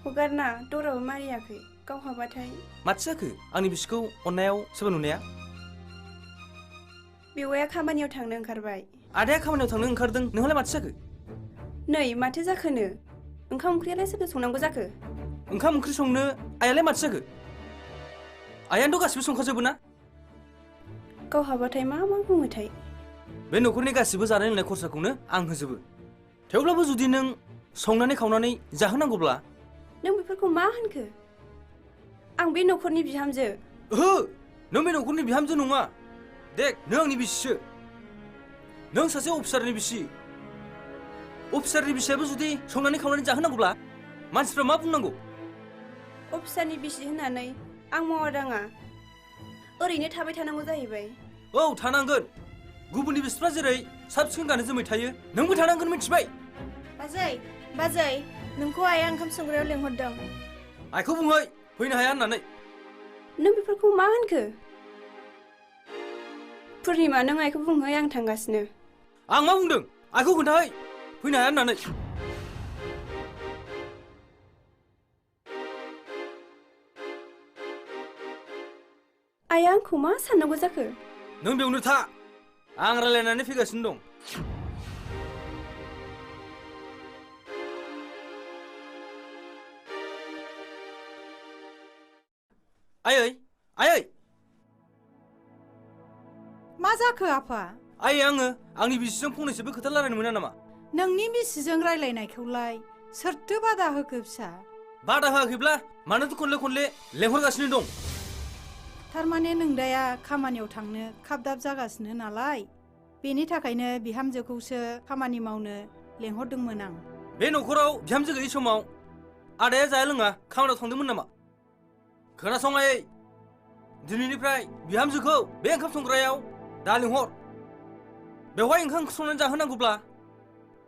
हगारना दराबो मारियाखै गाव हाबाथाय। माथो जाखो आंनि बिसिखौ अननायाव सोरबा नुनाया? बेवाइया खामानियाव थांनो ओंखारबाय। आदाया खामानियाव थांनो ओंखारदों नोंहालाय माथो जाखो? नै माथो जाखोनो ओंखाम ओंख्रियालाय सोरनो संनांगौ जाखो? ओंखाम ओंख्रि संनो आइयालाय माथो जाखो? आइयानोथ' गासिबो संखाजोबो ना? गाव हाबाथाय मा बुङोथाय? बे न'खरनि गासिबो जानाय लोंनाय खरसाखौनो आं होजोबो। थेवब्लाबो जुदि नों संनानै खावनानै जाहोनांगौब्ला। नों बेफोरखौ मा होनखो? आं बे न'खरनि बिहामजो। ओहो नों बे न'खरनि बिहामजो नङा। देख नों आंनि बिसिसो। नों सासे अफिसारनि बिसि। अफिसारनि बिसियाबो जुदि संनानै खावनानै जाहोनांगौब्ला मानसिफ्रा मा बुंनांगौ? अफिसारनि बिसि होननानै आं मावा दाङा ओरैनो थाबाय थानांगौ जाहैबाय। औ थानांगोन। गुबुननि बिसिफ्रा जेरै साब सिखोन गानै जोमै थायो नोंबो थानांगोन मिथिबाय? बाजै नोंखौ आइया ओंखाम संग्रायाव लेंहरदों। आइखौ बुंहै फैनो हाया होननानै। नों बेफोरखौ मा होनखो? पुर्निमा नों आइखौ बुंहै आं थांगासिनो। आं मा बुंदों? आइखौ खोन्थाहै फैनो हाया होननानै। आइया आंखौ मा साननांगौ जाखो? नों बेयावनो था। आं रायलायनानै फैगासिनो दं। आयै मा जाखो आफा? आयै आंनि बिसिजों फंनैसोबो खोथा रायलायनो मोना नामा? नोंनि बिसिजों रायलायनायखौलाय सोरथो बादा होखो फिसा? बादा होआखैब्ला मानोथो खनले लेंहरगासिनो दं? थारमाने नोंदाया खामानियाव थांनो खाबदाब जागासिनो नालाय बेनि थाखायनो बिहामजोखौसो खामानि मावनो लेंहरदोंमोन आं। बे न'खराव बिहामजो गैयै समाव आदाया जाया लोङा खामानियाव थांदोंमोन नामा? खोनासं आयै, दिनैनिफ्राय बिहामजोखौ बे ओंखाम संग्रायाव दा लिंहर। बेवहाय ओंखाम संनानै जाहोनांगौब्ला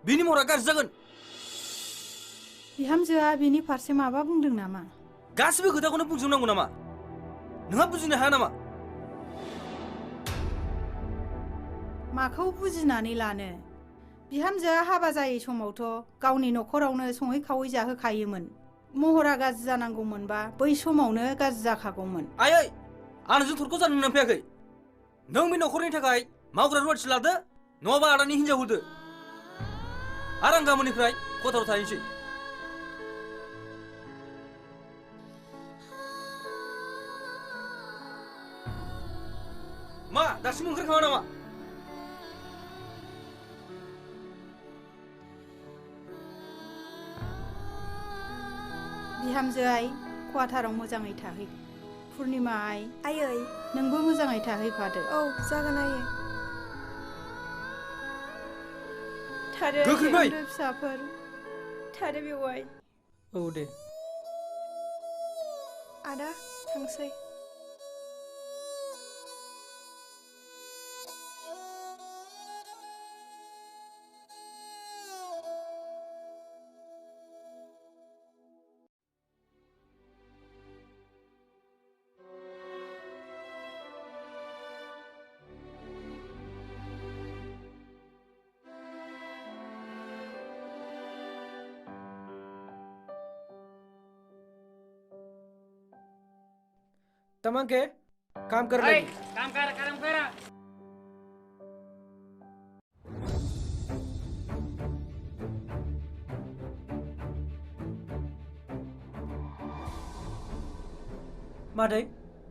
बिनि महरा गाज्रि जागोन। बिहामजोआ बिनि फारसे माबा बुंदों नामा? गासिबो खोथाखौनो बुंजोबनांगौ नामा? नोंहा बुजिनो हाया नामा? माखौ बुजिनानै लानो? बिहामजोआ हाबा जायै समावथ' गावनि न'खरावनो सङै खावै जाहोखायोमोन। महरा गाज्रि जानांगौमोनबा बै समावनो गाज्रि जाखागौमोन। आयै आं नोंजों थरख' जानो होननानै फैयाखै। नों बे न'खरनि थाखाय मावग्रा रुवाथि लादो नङाबा आदानि हिनजाव होदो आरो आं गाबोननिफ्राय क'टाराव थाहैनोसै। मा दासिम ओंखारखाङा नामा? बिहामजो आइ कवाटाराव मोजाङै थाहै। पुर्निमा आयै नोंबो मोजाङै थाहैफादो। औ जागोन आयै। थादो गोख्रै फिसाफोर थादो बेवाइ। औ दे। आदा थांसै। तमंग के काम कर लगी काम कर मादै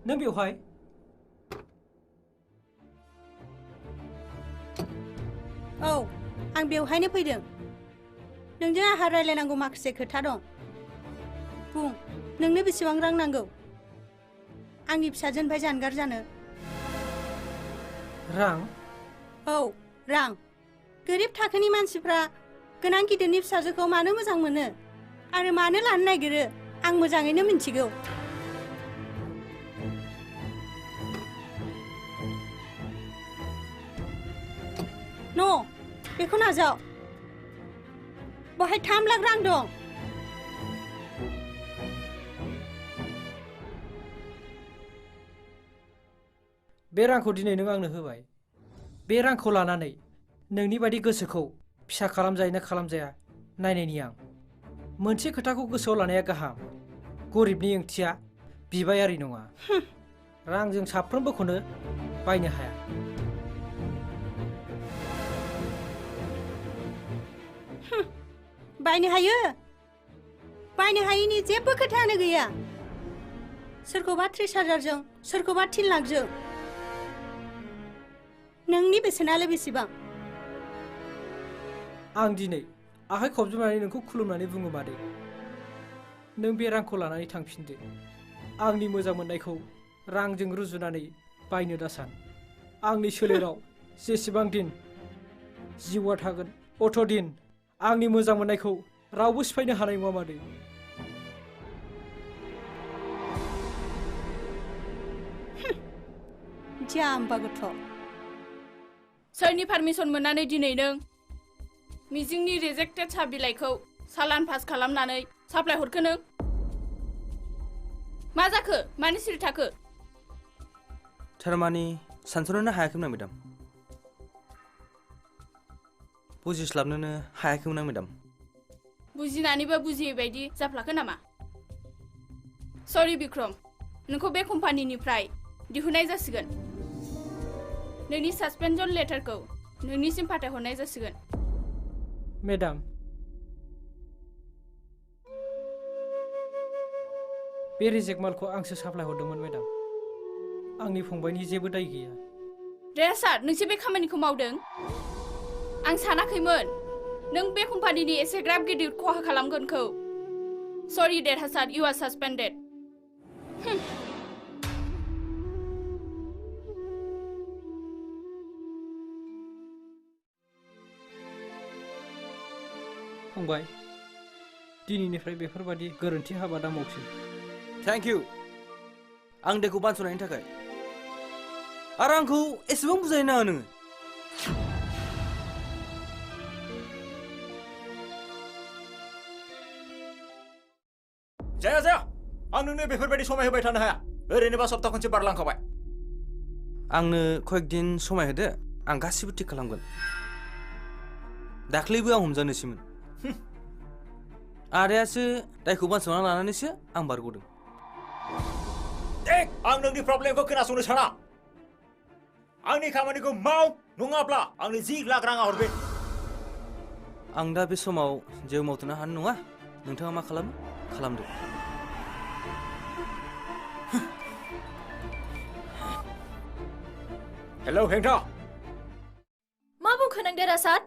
नों बेवहाय औ आं बेवहायनो फैदों नोंजों आंहा रायलायनांगौ माखासे खोथा दं बुं नोंनो बेसेबां रां नांगौ आंनि फिसाजोनिफ्राय जानगार जानो रां औ रां गोरिब थाखोनि मानसिफ्रा गोनां गिदिरनि फिसाजोखौ मानो मोजां मोनो आरो मानो लानो नागिरो आं मोजाङैनो मिन्थिगौ न' बेखौ नाजाव बहाय 3 लाख रां दं बे रांखौ दिनै नों आंनो होबाय बे रांखौ लानानै नोंनि बायदि गोसोखौ फिसा खालामजायोना खालामजाया नायनायनि आं मोनसे खोथाखौ गोसोआव लानाया गाहाम गरिबनि ओंथिया बिबायारि नङा रांजों साफ्रोमबोखौनो बायनो हाया बायनो हायो बायनो हायैनि जेबो खोथायानो गैया सोरखौबा 30,000जों सोरखौबा 3 लाखजों नोंनि बेसेनालाय बेसेबां आं दिनै आखाइ खबजोबनानै नोंखौ खुलुमनानै बुङो मादै नों बे रांखौ लानानै थांफिनदो आंनि मोजां मोननायखौ रांजों रुजुनानै बायनो दासान आंनि सोलेराव जेसेबां दिन जिउआ थागोन अथ' दिन आंनि मोजां मोननायखौ रावबो सिफायनो हानाय नङा मादै जाम्बा गथ' सोरनि पारमिसन मोननानै दिनै नों मिजिंनि रिजेक्टेड साहा बिलाइखौ सालान पास खालामनानै साप्लाय हरखो नों मा जाखो मानो सिरि थाखो थारमानि सानस'नोनो हायाखैमोन मेडाम बुजिस्लाबनोनो हायाखैमोन मेडाम बुजिनानैबो बुजियै बायदि जाफ्लाखो नामा सरि बिक्रम नोंखौ बे कम्पानिनिफ्राय दिहुननाय जासिगोन नोंनि सासपेनसन लेटारखौ नोंनिसिम फाथायहरनाय जासिगोन मेडाम बे रिजेक्ट मालखौ आंसो साप्लाय हरदोंमोन मेडाम आंनि फंबायनि जेबो दाय गैया रेहा सार नोंसो बे खामानिखौ मावदों आं सानाखैमोन नों बे कम्पानिनि एसेग्राब गिदिर खहा खालामगोनखौ सरि देरहासार इउ आर सासपेन्डेड फंबाय दिनैनिफ्राय बेफोरबादि गोरोन्थि हाबा दामावसै थेंक इउ आं दैखौ बानस'नायनि थाखाय आरो आंखौ एसेबां बुजायनो नाङा नोङो जाया जाया आं नोंनो बेफोरबायदि समाय होबाय थानो हाया ओरैनोबा सप्ता खनसे बारलांखाबाय आंनो कয়েক दिन समाय होदो आं गासिबो थिक खालामगोन दाख्लैबो आं हमजानोसैमोन आदायासो दायखौ बानस'ना लानानैसो आं बारग'दों आं नोंनि प्रब्लेमखौ खोनासंनो साना आंनि खामानिखौ माव नङाब्ला आंनो 10 लाख रां हरफिन आं दा बे समाव जेबो मावथ'नो हानाय नङा नोंथाङा मा खालामो खालामदो हेलौ हेंथा मा बुंखो नों देरहासार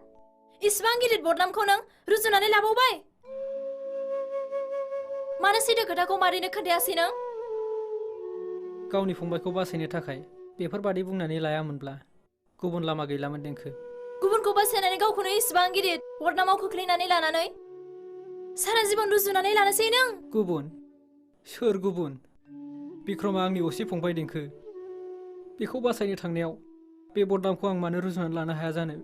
इसिबां गिदिर बदनामखौ नों रुजुनानै लाबावबाय मानो सैथो खोथाखौ मारैनो खोन्थायासै नों गावनि फंबायखौ बासायनो थाखाय बेफोरबादि बुंनानै लायामोनब्ला गुबुन लामा गैलामोन देंखो गुबुनखौ बासायनानै गावखौनो इसिबां गिदिर बदनामाव खोख्लैनानै लानानै सारा जीवन रुजुनानै लानोसै नों गुबुन सोर गुबुन बिक्रमा आंनि असे फंबाय देंखो बेखौ बासायनो थांनायाव बे बदनामखौ आं मानो रुजुनानै लानो हाया जानो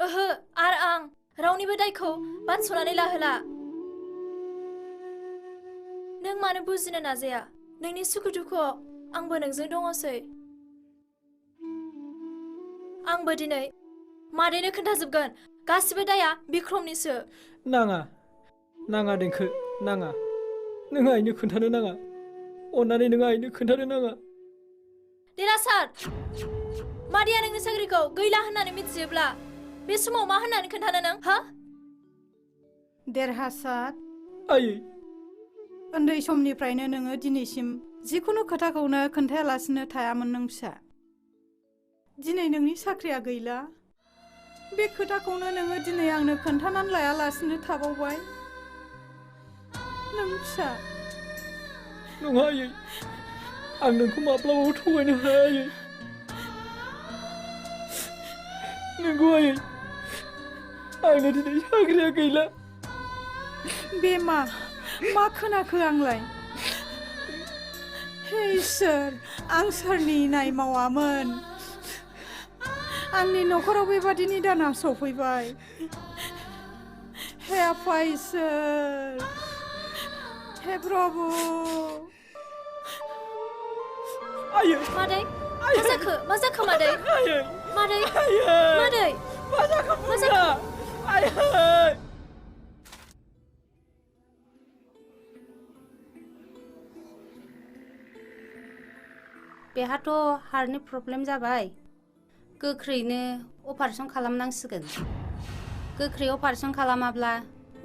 ओहो आरो आं रावनिबो दायखौ बानस'नानै लाहोला नों मानो बुजिनो नाजाया नोंनि सुखु दुखुआव आंबो नोंजों दङसै आंबो दिनै मादैनो खोन्थाजोबगोन गासिबो दाया बिक्रमनिसो नाङा नाङा देंखो नाङा नों आइनो खोन्थानो नाङा अन्नानै नों आइनो खोन्थानो नाङा। देरहासार मादैया नोंनि साख्रिखौ गैला होननानै मिथियोब्ला बे समाव मा होननानै खोन्थानो नों हा? देरहासार आयै उन्दै समनिफ्रायनो नोङो दिनैसिम जिखुनु खोथाखौनो खोन्थायालासिनो थायामोन नों फिसा। दिनै नोंनि साख्रिया गैला बे खोथाखौनो नोङो दिनै आंनो खोन्थानानै लायालासिनो थाबावबाय नों फिसा। नङा आयै आं नोंखौ माब्लाबाबो थगायनो हाया आयै। नंगौ आयै आंना दिनै साख्रिया गैला। बे मा खोनाखो आंलाय? हे इसोर आं सोरनि इनाय मावामोन आंनि न'खराव बेबादि निदाना सफैबाय। हे आफा इसोर हे प्रभु। आयै मादै मा जाखो मादै? आयै मादै मादै मा जाखो बुंना आयै। बेहाथ' हार्टनि प्रब्लेम जाबाय गोख्रैनो अपारेशन खालामनांसिगोन। गोख्रै अपारेशन खालामाब्ला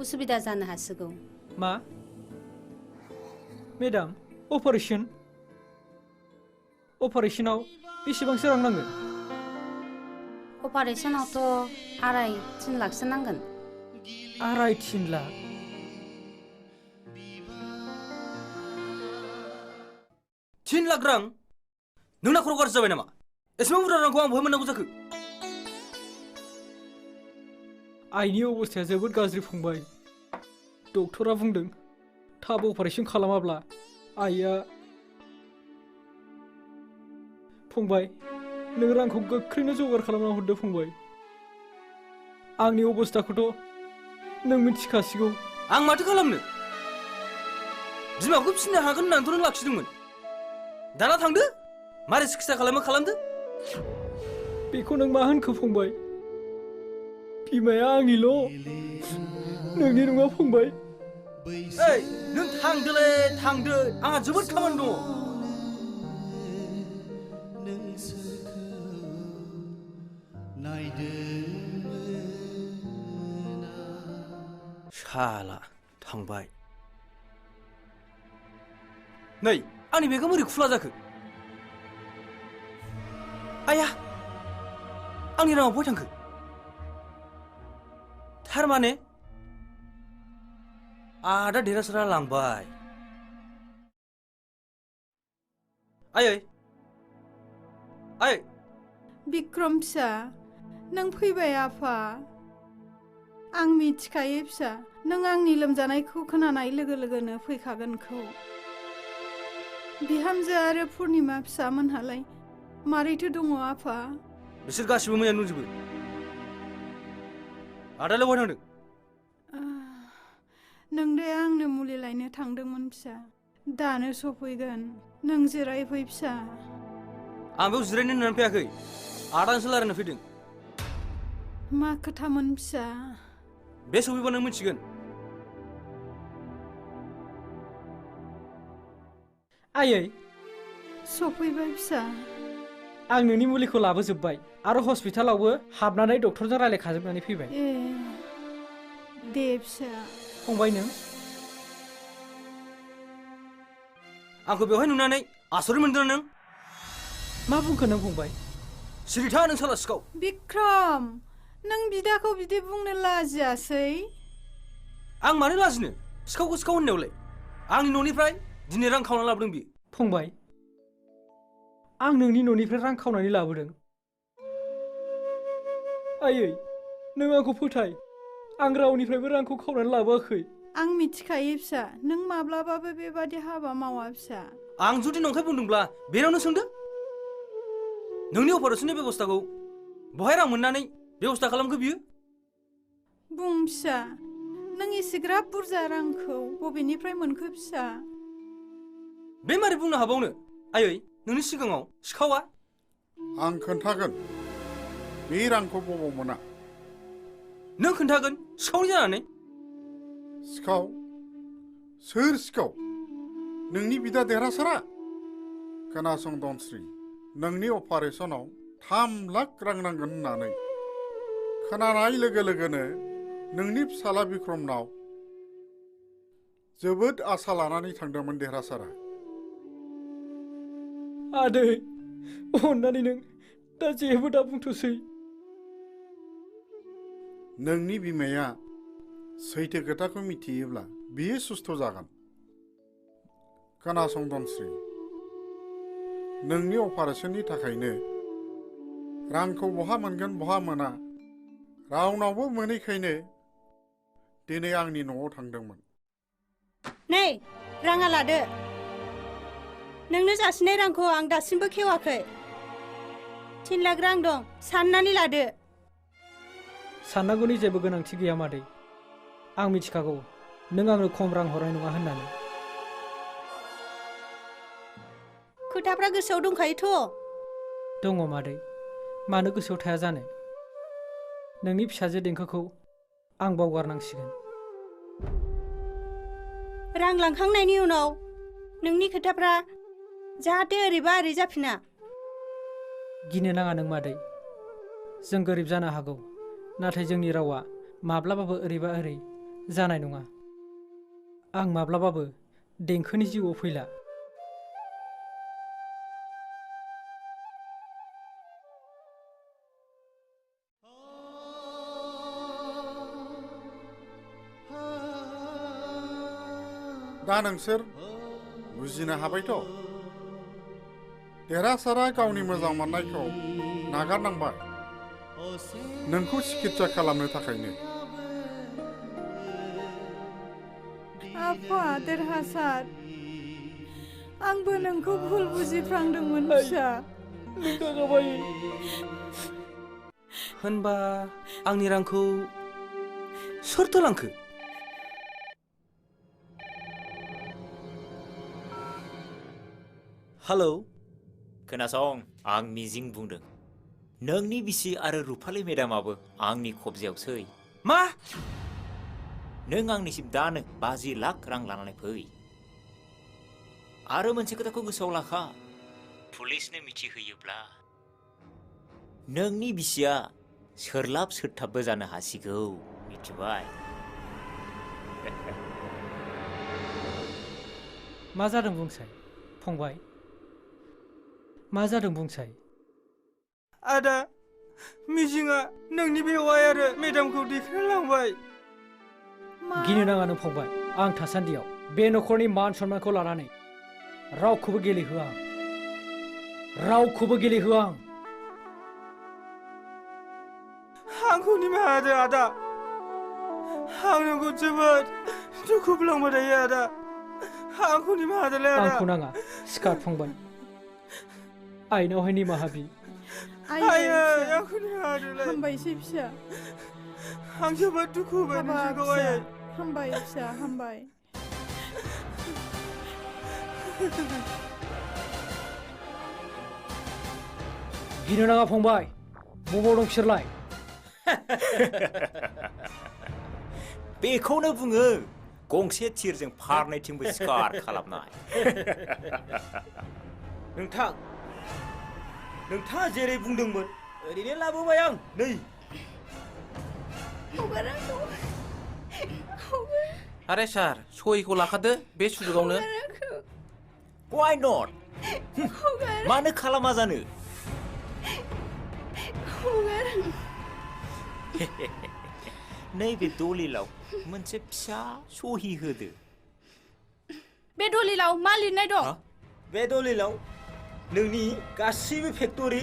उसुबिदा जानो हासिगौ। मा मेडाम अपारेशनाव बेसेबांसो रां नांगोन? अपारेशनावथ' 2.5-3 लाखसो नांगोन। 2.5-3 लाख? 3 लाख रां? नोंना खर' गाज्रि जाबाय नामा? एसेबां बुरजा रांखौ आं बहाय मोननांगौ जाखो? आइनि अबस्थाया जोबोद गाज्रि फंबाय। डक्टरा बुंदों थाब अपारेशन खालामाब्ला आइया। फंबाय नों रांखौ गोख्रैनो जगार खालामना हरदो फंबाय। आंनि अबस्थाखौथ' नों मिथिखासिगौ। आं माथो खालामनो? बिमाखौ फिसिनो हागोन होननानैथ' नों लाखिदोंमोन। दाना थांदो मारै सिकित्सा खालामदो। बेखौ नों मा होनखो फंबाय? बिमाया आंनिल' नोंनि नङा फंबाय। ओइ नों थांदोलै थांदो आंहा जोबोद खामानि दङ। शाला थांबाय। नै आंनि बेगा बोरै खुला जाखो? आया आंनि राङा बहाय थांखो? थारमाने आदा देरहासारा लांबाय। आयै बिक्रम फिसा नों फैबाय आफा। आं मिथिखायो फिसा नों आंनि लोमजानायखौ खोनानाय लोगो लोगोनो फैखागोनखौ। बिहामजो आरो पुर्निमा फिसामोनहालाय मारैथो दङ आफा? बिसोर गासिबो मोजां दंजोबो। आदालाय बहाय थांदों? नोंदाया आंनो मुलि लायनो थांदोंमोन फिसा। दानो सफैगोन नों जिरायफै फिसा। आं बेयाव जिरायनो होननानै फैयाखै आदाजोंसो रायलायनो फैदों। मा खोथामोन फिसा? बे सफैबा नों मिथिगोन। आयै सफैबाय फिसा। आं नोंनि मुलिखौ लाबोजोब्बाय आरो हस्पिटालावबो हाबनानै डक्टरजों रायलायखाजोबनानै फैबाय। दे फिसा। फंबाय नों आंखौ बेवहाय नुनानै आसरित मोनदों नों? मा बुंखो नों फंबाय? सिरिथा नों साला सिखाव। बिक्रम नों बिदाखौ बिदि बुंनो लाजियासै? आं मानो लाजिनो सिखावखौ सिखाव होननायावलाय? आंनि न'निफ्राय दिनै रां खावना लाबोदों बियो। फंबाय आं नोंनि न'निफ्राय रां खावनानै लाबोदों। आयै नों आंखौ फोथाय आं रावनिफ्रायबो रांखौ खावनानै लाबोआखै। आं मिथिखायो फिसा नों माब्लाबाबो बेबादि हाबा मावा फिसा। आं जुदि नंखाय बुंदोंब्ला बेनावनो सोंदो। नोंनि अपारेशननि बेबस्थाखौ बहाय रां मोननानै बेबस्था खालामखो बियो? बुं फिसा नों एसेग्राब बुरजा रांखौ बबेनिफ्राय मोनखो फिसा? बे मारै बुंनो हाबावनो आयै नोंनि सिगाङाव सिखावा? आं खोन्थागोन बे रांखौ बबाव मोना। नों खोन्थागोन सिखावनि जानानै? सिखाव? सोर सिखाव? नोंनि बिदा देरहासारा खोनासं दनस्रि नोंनि अपारेशनाव 3 लाख रां नांगोन होननानै खोनानाय लोगो लोगोनो नोंनि फिसाला बिक्रमनाव जोबोद आसा लानानै थांदोंमोन देरहासारा आदै अन्नानै नों दा जेबो दा बुंथ'सै नोंनि बिमाया सैथो खोथाखौ मिथियोब्ला बियो सुस्थ' जागोन खोनासं दनस्रि नोंनि अपारेशननि थाखायनो रांखौ बहा मोनगोन बहा मोना रावनावबो मोनैखायनो दिनै आंनि न'आव थांदोंमोन नै राङा लादो नोंनो जासिनाय रांखौ आं दासिमबो खेवाखै 3 लाख रां दं साननानै लादो साननांगौनि जेबो गोनांथि गैया मादै आं मिथिखागौ नों आंनो खम रां हरनाय नङा होननानै खोथाफ्रा गोसोआव दंखायोथ' दङ मादै मानो गोसोआव थाया जानो नोंनि फिसाजो देंखोखौ आं बावगारनांसिगोन रां लांखांनायनि उनाव नोंनि खोथाफ्रा जाहाथे ओरैबा ओरै जाफिना गिनो नाङा नों मादै जों गोरिब जानो हागौ नाथाय जोंनि रावा माब्लाबाबो ओरैबा ओरै जानाय नङा आं माब्लाबाबो देंखोनि जिउआव फैला दा नोंसोर बुजिनो हाबायथ' देरहासारा गावनि मोजां मोननायखौ नागारनांबाय नोंखौ सिकित्सा खालामनो थाखायनो आफा देरहासार आंबो नोंखौ भुल बुजिफ्रांदोंमोन फिसा होनबा आंनि रांखौ सोरथो लांखो हेलौ खोनासं आं मिजिं बुंदों नोंनि बिसि आरो रुफालि मेडामाबो आंनि खबजायावसै मा नों आंनिसिम दानो 50 लाख रां लानानै फै आरो मोनसे खोथाखौ गोसोआव लाखा पुलिसनो मिथिहोयोब्ला नोंनि बिसिया सोरलाब सोरथाबबो जानो हासिगौ मिथिबाय मा जादों बुंसाय फंबाय मा जादों बुंसाय आदा मिजिङा नोंनि बेवाइ आरो मेडामखौ दैखांना लांबाय गिनो नाङा नों फंबाय आं थासान्दियाव बे न'खरनि मान सन्मानखौ लानानै रावखौबो गेलेहोआ आंखौ निमाहा होदो आदा आं नोंखौ जोबोद दुखु बुंलांबाय थायो आदा आंखौ निमाहा होदोलै आदा आंखौ नाङा सिखार फंबाय आइनावहाय निमाहा बि आंखौ निमाहा होदोलै हामबायसै फिसा आं जोबोद दुखु होबाय नोंसोरखौ आयै हामबाय फिसा हामबाय गिनो नाङा फंबाय बबाव दं बिसोरलाय बेखौनो बुङो गंसे थिरजों फारनैथिंबो सिखार खालामनाय नोंथाङा जेरै बुंदोंमोन ओरैनो लाबोबाय आं नै आरे सार सहिखौ लाखादो बे सुजुगावनो वाइ नट मानो खालामा जानो नैबे दलिलाव मोनसे फिसा सहि होदो बे दलिलाव मा लिरनाय दं बे दलिलाव नोंनि गासैबो फेक्टरि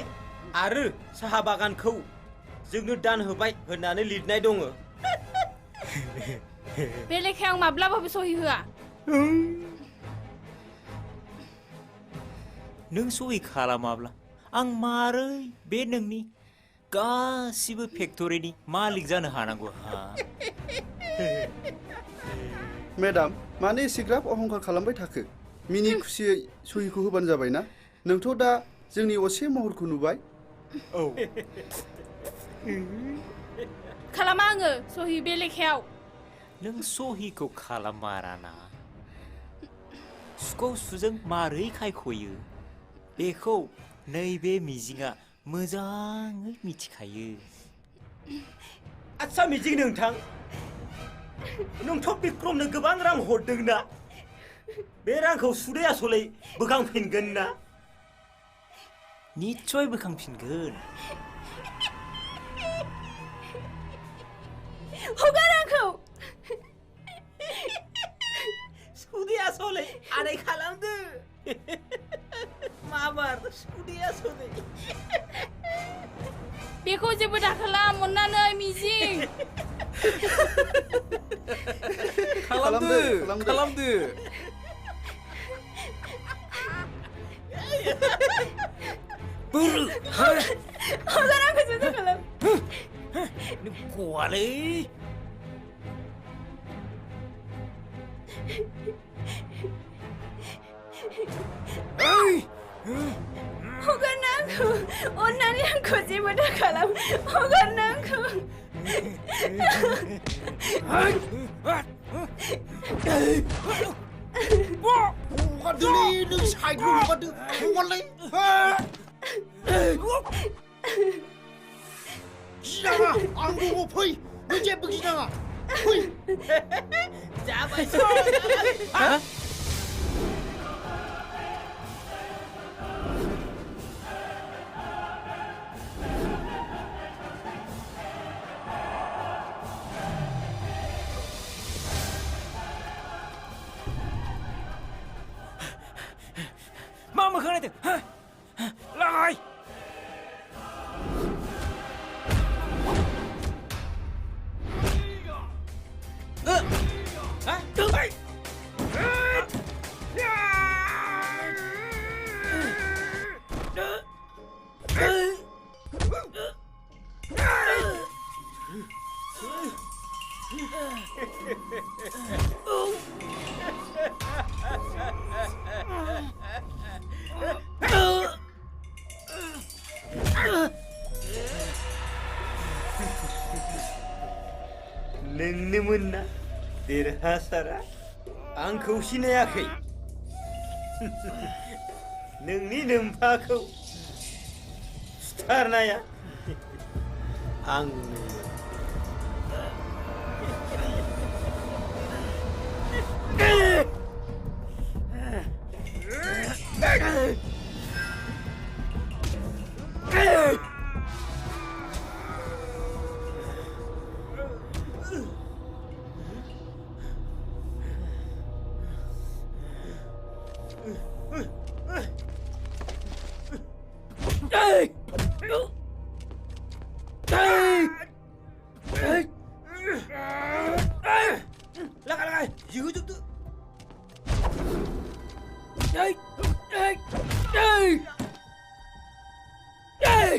आरो साहा बागानखौ जोंनो दान होबाय होननानै लिरनाय दङ बे लेखायाव माब्लाबाबो सहि होआ नों सहि खालामाब्ला आं मारै बे नोंनि गासिबो फेक्टरिनि मालिक जानो हानांगौ मेडाम मानो एसेग्राब अहंखार खालामबाय थाखो मिनि खुसियै सहिखौ होबानो जाबाय ना नोंथ' दा जोंनि असे महरखौ नुबाय औ खालामा आङो सहि बे लेखायाव नों सहिखौ खालामाराना सुखौ सुजों मारै खायख'यो बेखौ नैबे मिजिङा मोजाङै मिथिखायो। आच्छा मिजिं नोंथां, नोंथ' बिक्रमनो गोबां रां हरदों ना? बे रांखौ सुदै आसलै बोखांफिनगोन ना? निस्सय बोखांफिनगोन। हगार आंखौ! सुदै आसलै आदाय खालामदो। माबार सुदै आसलै। बेखौ जेबो दाखालाम अननानै मिजिं। खालामदो। बोरो हगार आंखौ जेबो दाखालाम। गवालै। हगार आंखौ! अननानै आंखौ जेबो दाखालाम। हगार आंखौ! हगारदोलै नों साइडआव हगारदो। हगारलै। गिनाङा आं दङ फै। नों जेबो गिनाङा। फै। जाबाय। मा मोखां नायदों? लागाय! नोंनोमोन ना देरहासारा? आंखौ सिनायाखै? नोंनि नोम्फाखौ सुथारनाया आंनो। Lagai, giữ giúp tôi. Đây, đây, đây, đây.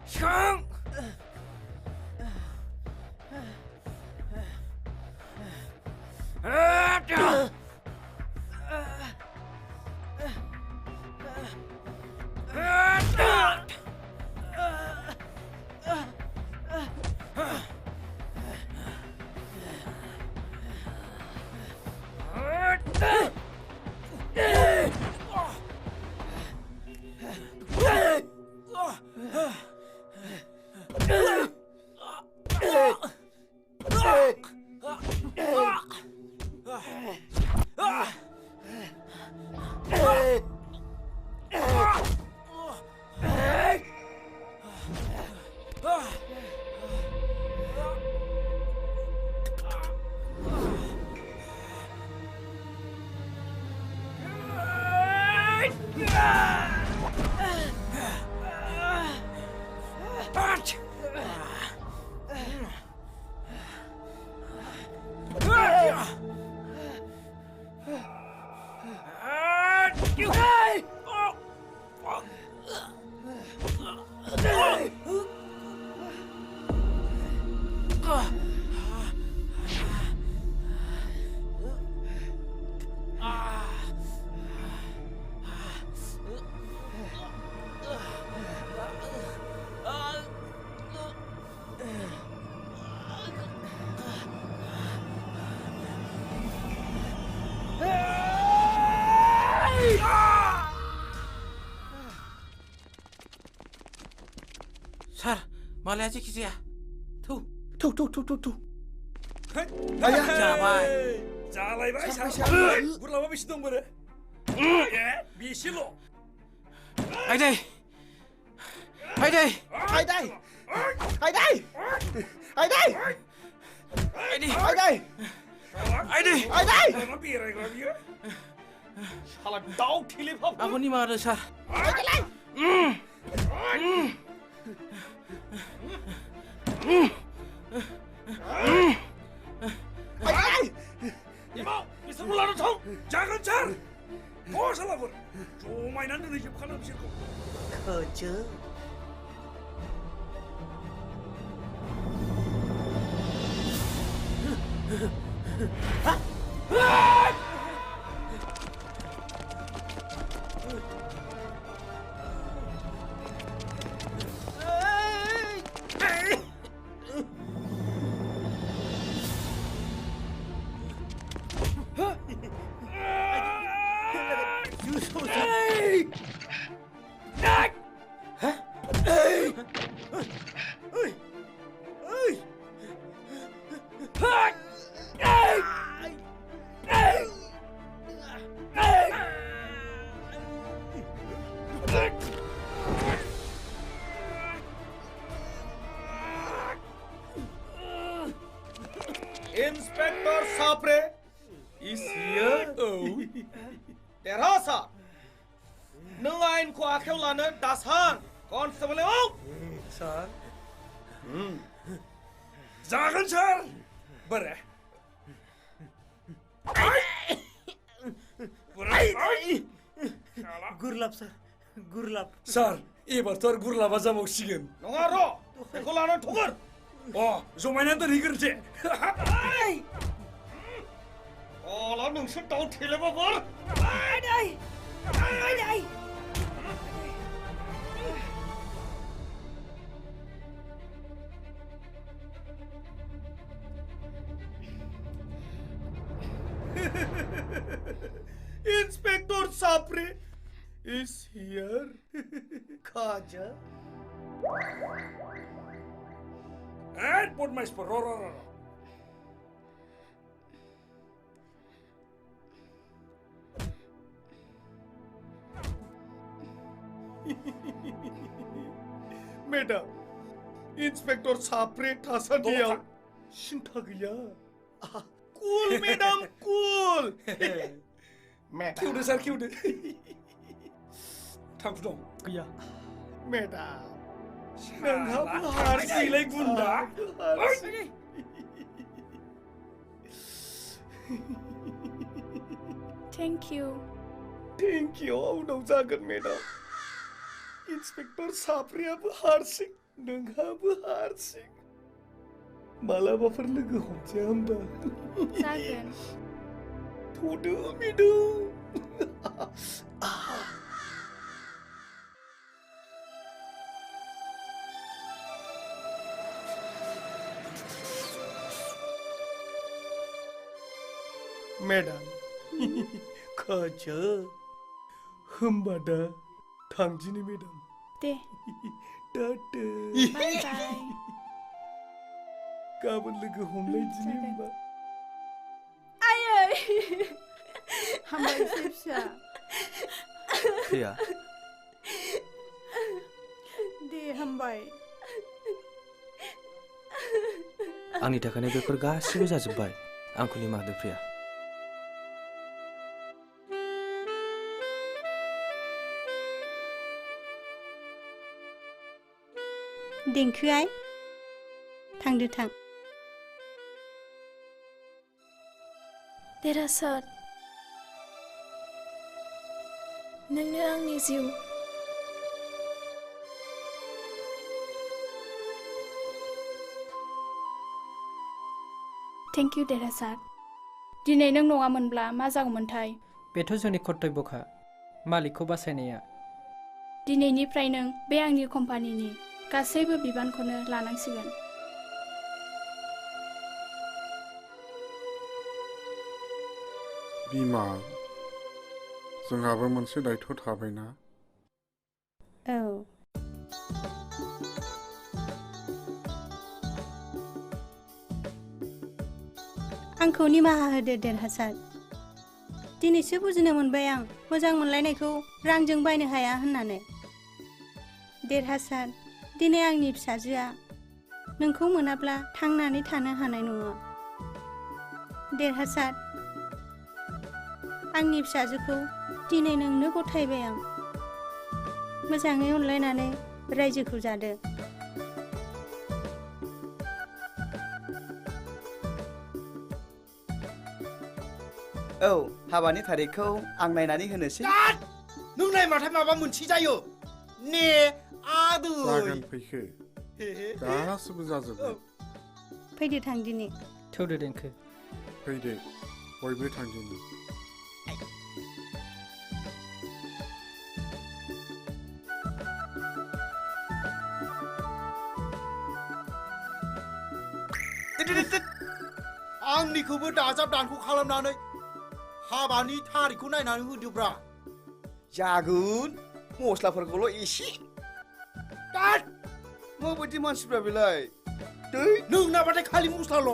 Srang! Sar, malah aja gitu ya. Tuh. Ayah. Jabai. Jalai baik Sampai sampai. Gurlama bisi dong bere. Ya, bisi lo. Aidai. Aidai. Aidai. Aidai. Aidai. Aidai. Aidai. Aidai. Aidai. Salah dau kilip apa? Aku ni mana Sar? Aidai. Aidai. Imam, bisa mulai dong. Jangan car. Kau salah ber. Cuma mainan ini je bukan abisirku. Kerja. Inspector Sapre is here. Oh. Terasa. Nengain ku akhir lana dashan. Constable oh. Sir. Jangan sir. Bere. Gurlap sir. Gurlap. Sir, ibar tor gurlap aja mau sigem. Nongaro. Aku lana thukur. Oh, zomainnya tuh dikerja. Oh, lalu nungsu tahu tile apa? Aidai. Aidai. Inspector Sapre is here. Kaja. And put my spor. Madam, Inspector Sapre thasa dia. सिन्था गैया कुल madam कुल खेवदो सार खेवदो थांखु दं गैया madam नोंहाबो हारसिंलाय गुन्दा thank you उनाव जागोन madam inspector साफ्रियाबो हारसिं नोंहाबो हारसिं मालाबाफोर लोगो हमजाया होमबा जागोन थ'दो मेडाम मेडाम खाजा होमबा दा थांदिनि मेडाम दे टाटा बाय बाय गाबोन लोगो हमलायदिनि होमबा आयै हामबायसै फिसा प्रिया दे हामबाय आंनि थाखायनो बेफोर गासिबो जाजोब्बाय आंखौ निमाहा होदो प्रिया देंखोआय थांदो थां देरहासार नोंनो आंनि जिउ थेंक इउ देरहासार दिनै नों नङामोनब्ला मा जागौमोनथाय बेथ' जोंनि कर्तब्यखा मालिकखौ बासायनाया दिनैनिफ्राय नों बे आंनि कम्पानिनि गासैबो बिबानखौनो लानांसिगोन बिमा जोंहाबो मोनसे दायथ' थाबायना औ आंखौ निमाहा होदो देरहासार दिनैसो बुजिनो मोनबाय आं मोजां मोनलायनायखौ रांजों बायनो हाया होननानै देरहासार दिनै आंनि फिसाजोआ नोंखौ मोनाब्ला थांनानै थानो हानाय नङा देरहासार आंनि फिसाजोखौ दिनै नोंनो गथायबाय आं मोजाङै अनलायनानै रायजोखौ जादो औ हाबानि थारिखखौ आं नायनानै होनोसै नों नायबाथाय माबा मोनसे जायो ने आदै जागोन फैखो गासिबो जाजोबगोन फैदो थांदिनि थौदो देंखो फैदो बयबो थांदिनि आंनिखौबो दाजाब दानख' खालामनानै हाबानि थारिखखौ नायनानै होदोब्रा जागोन मस्लाफोरखौल' एसे माबायदि मानसिफ्रा बेलाय नों नाबाथाय खालि मस्लाल'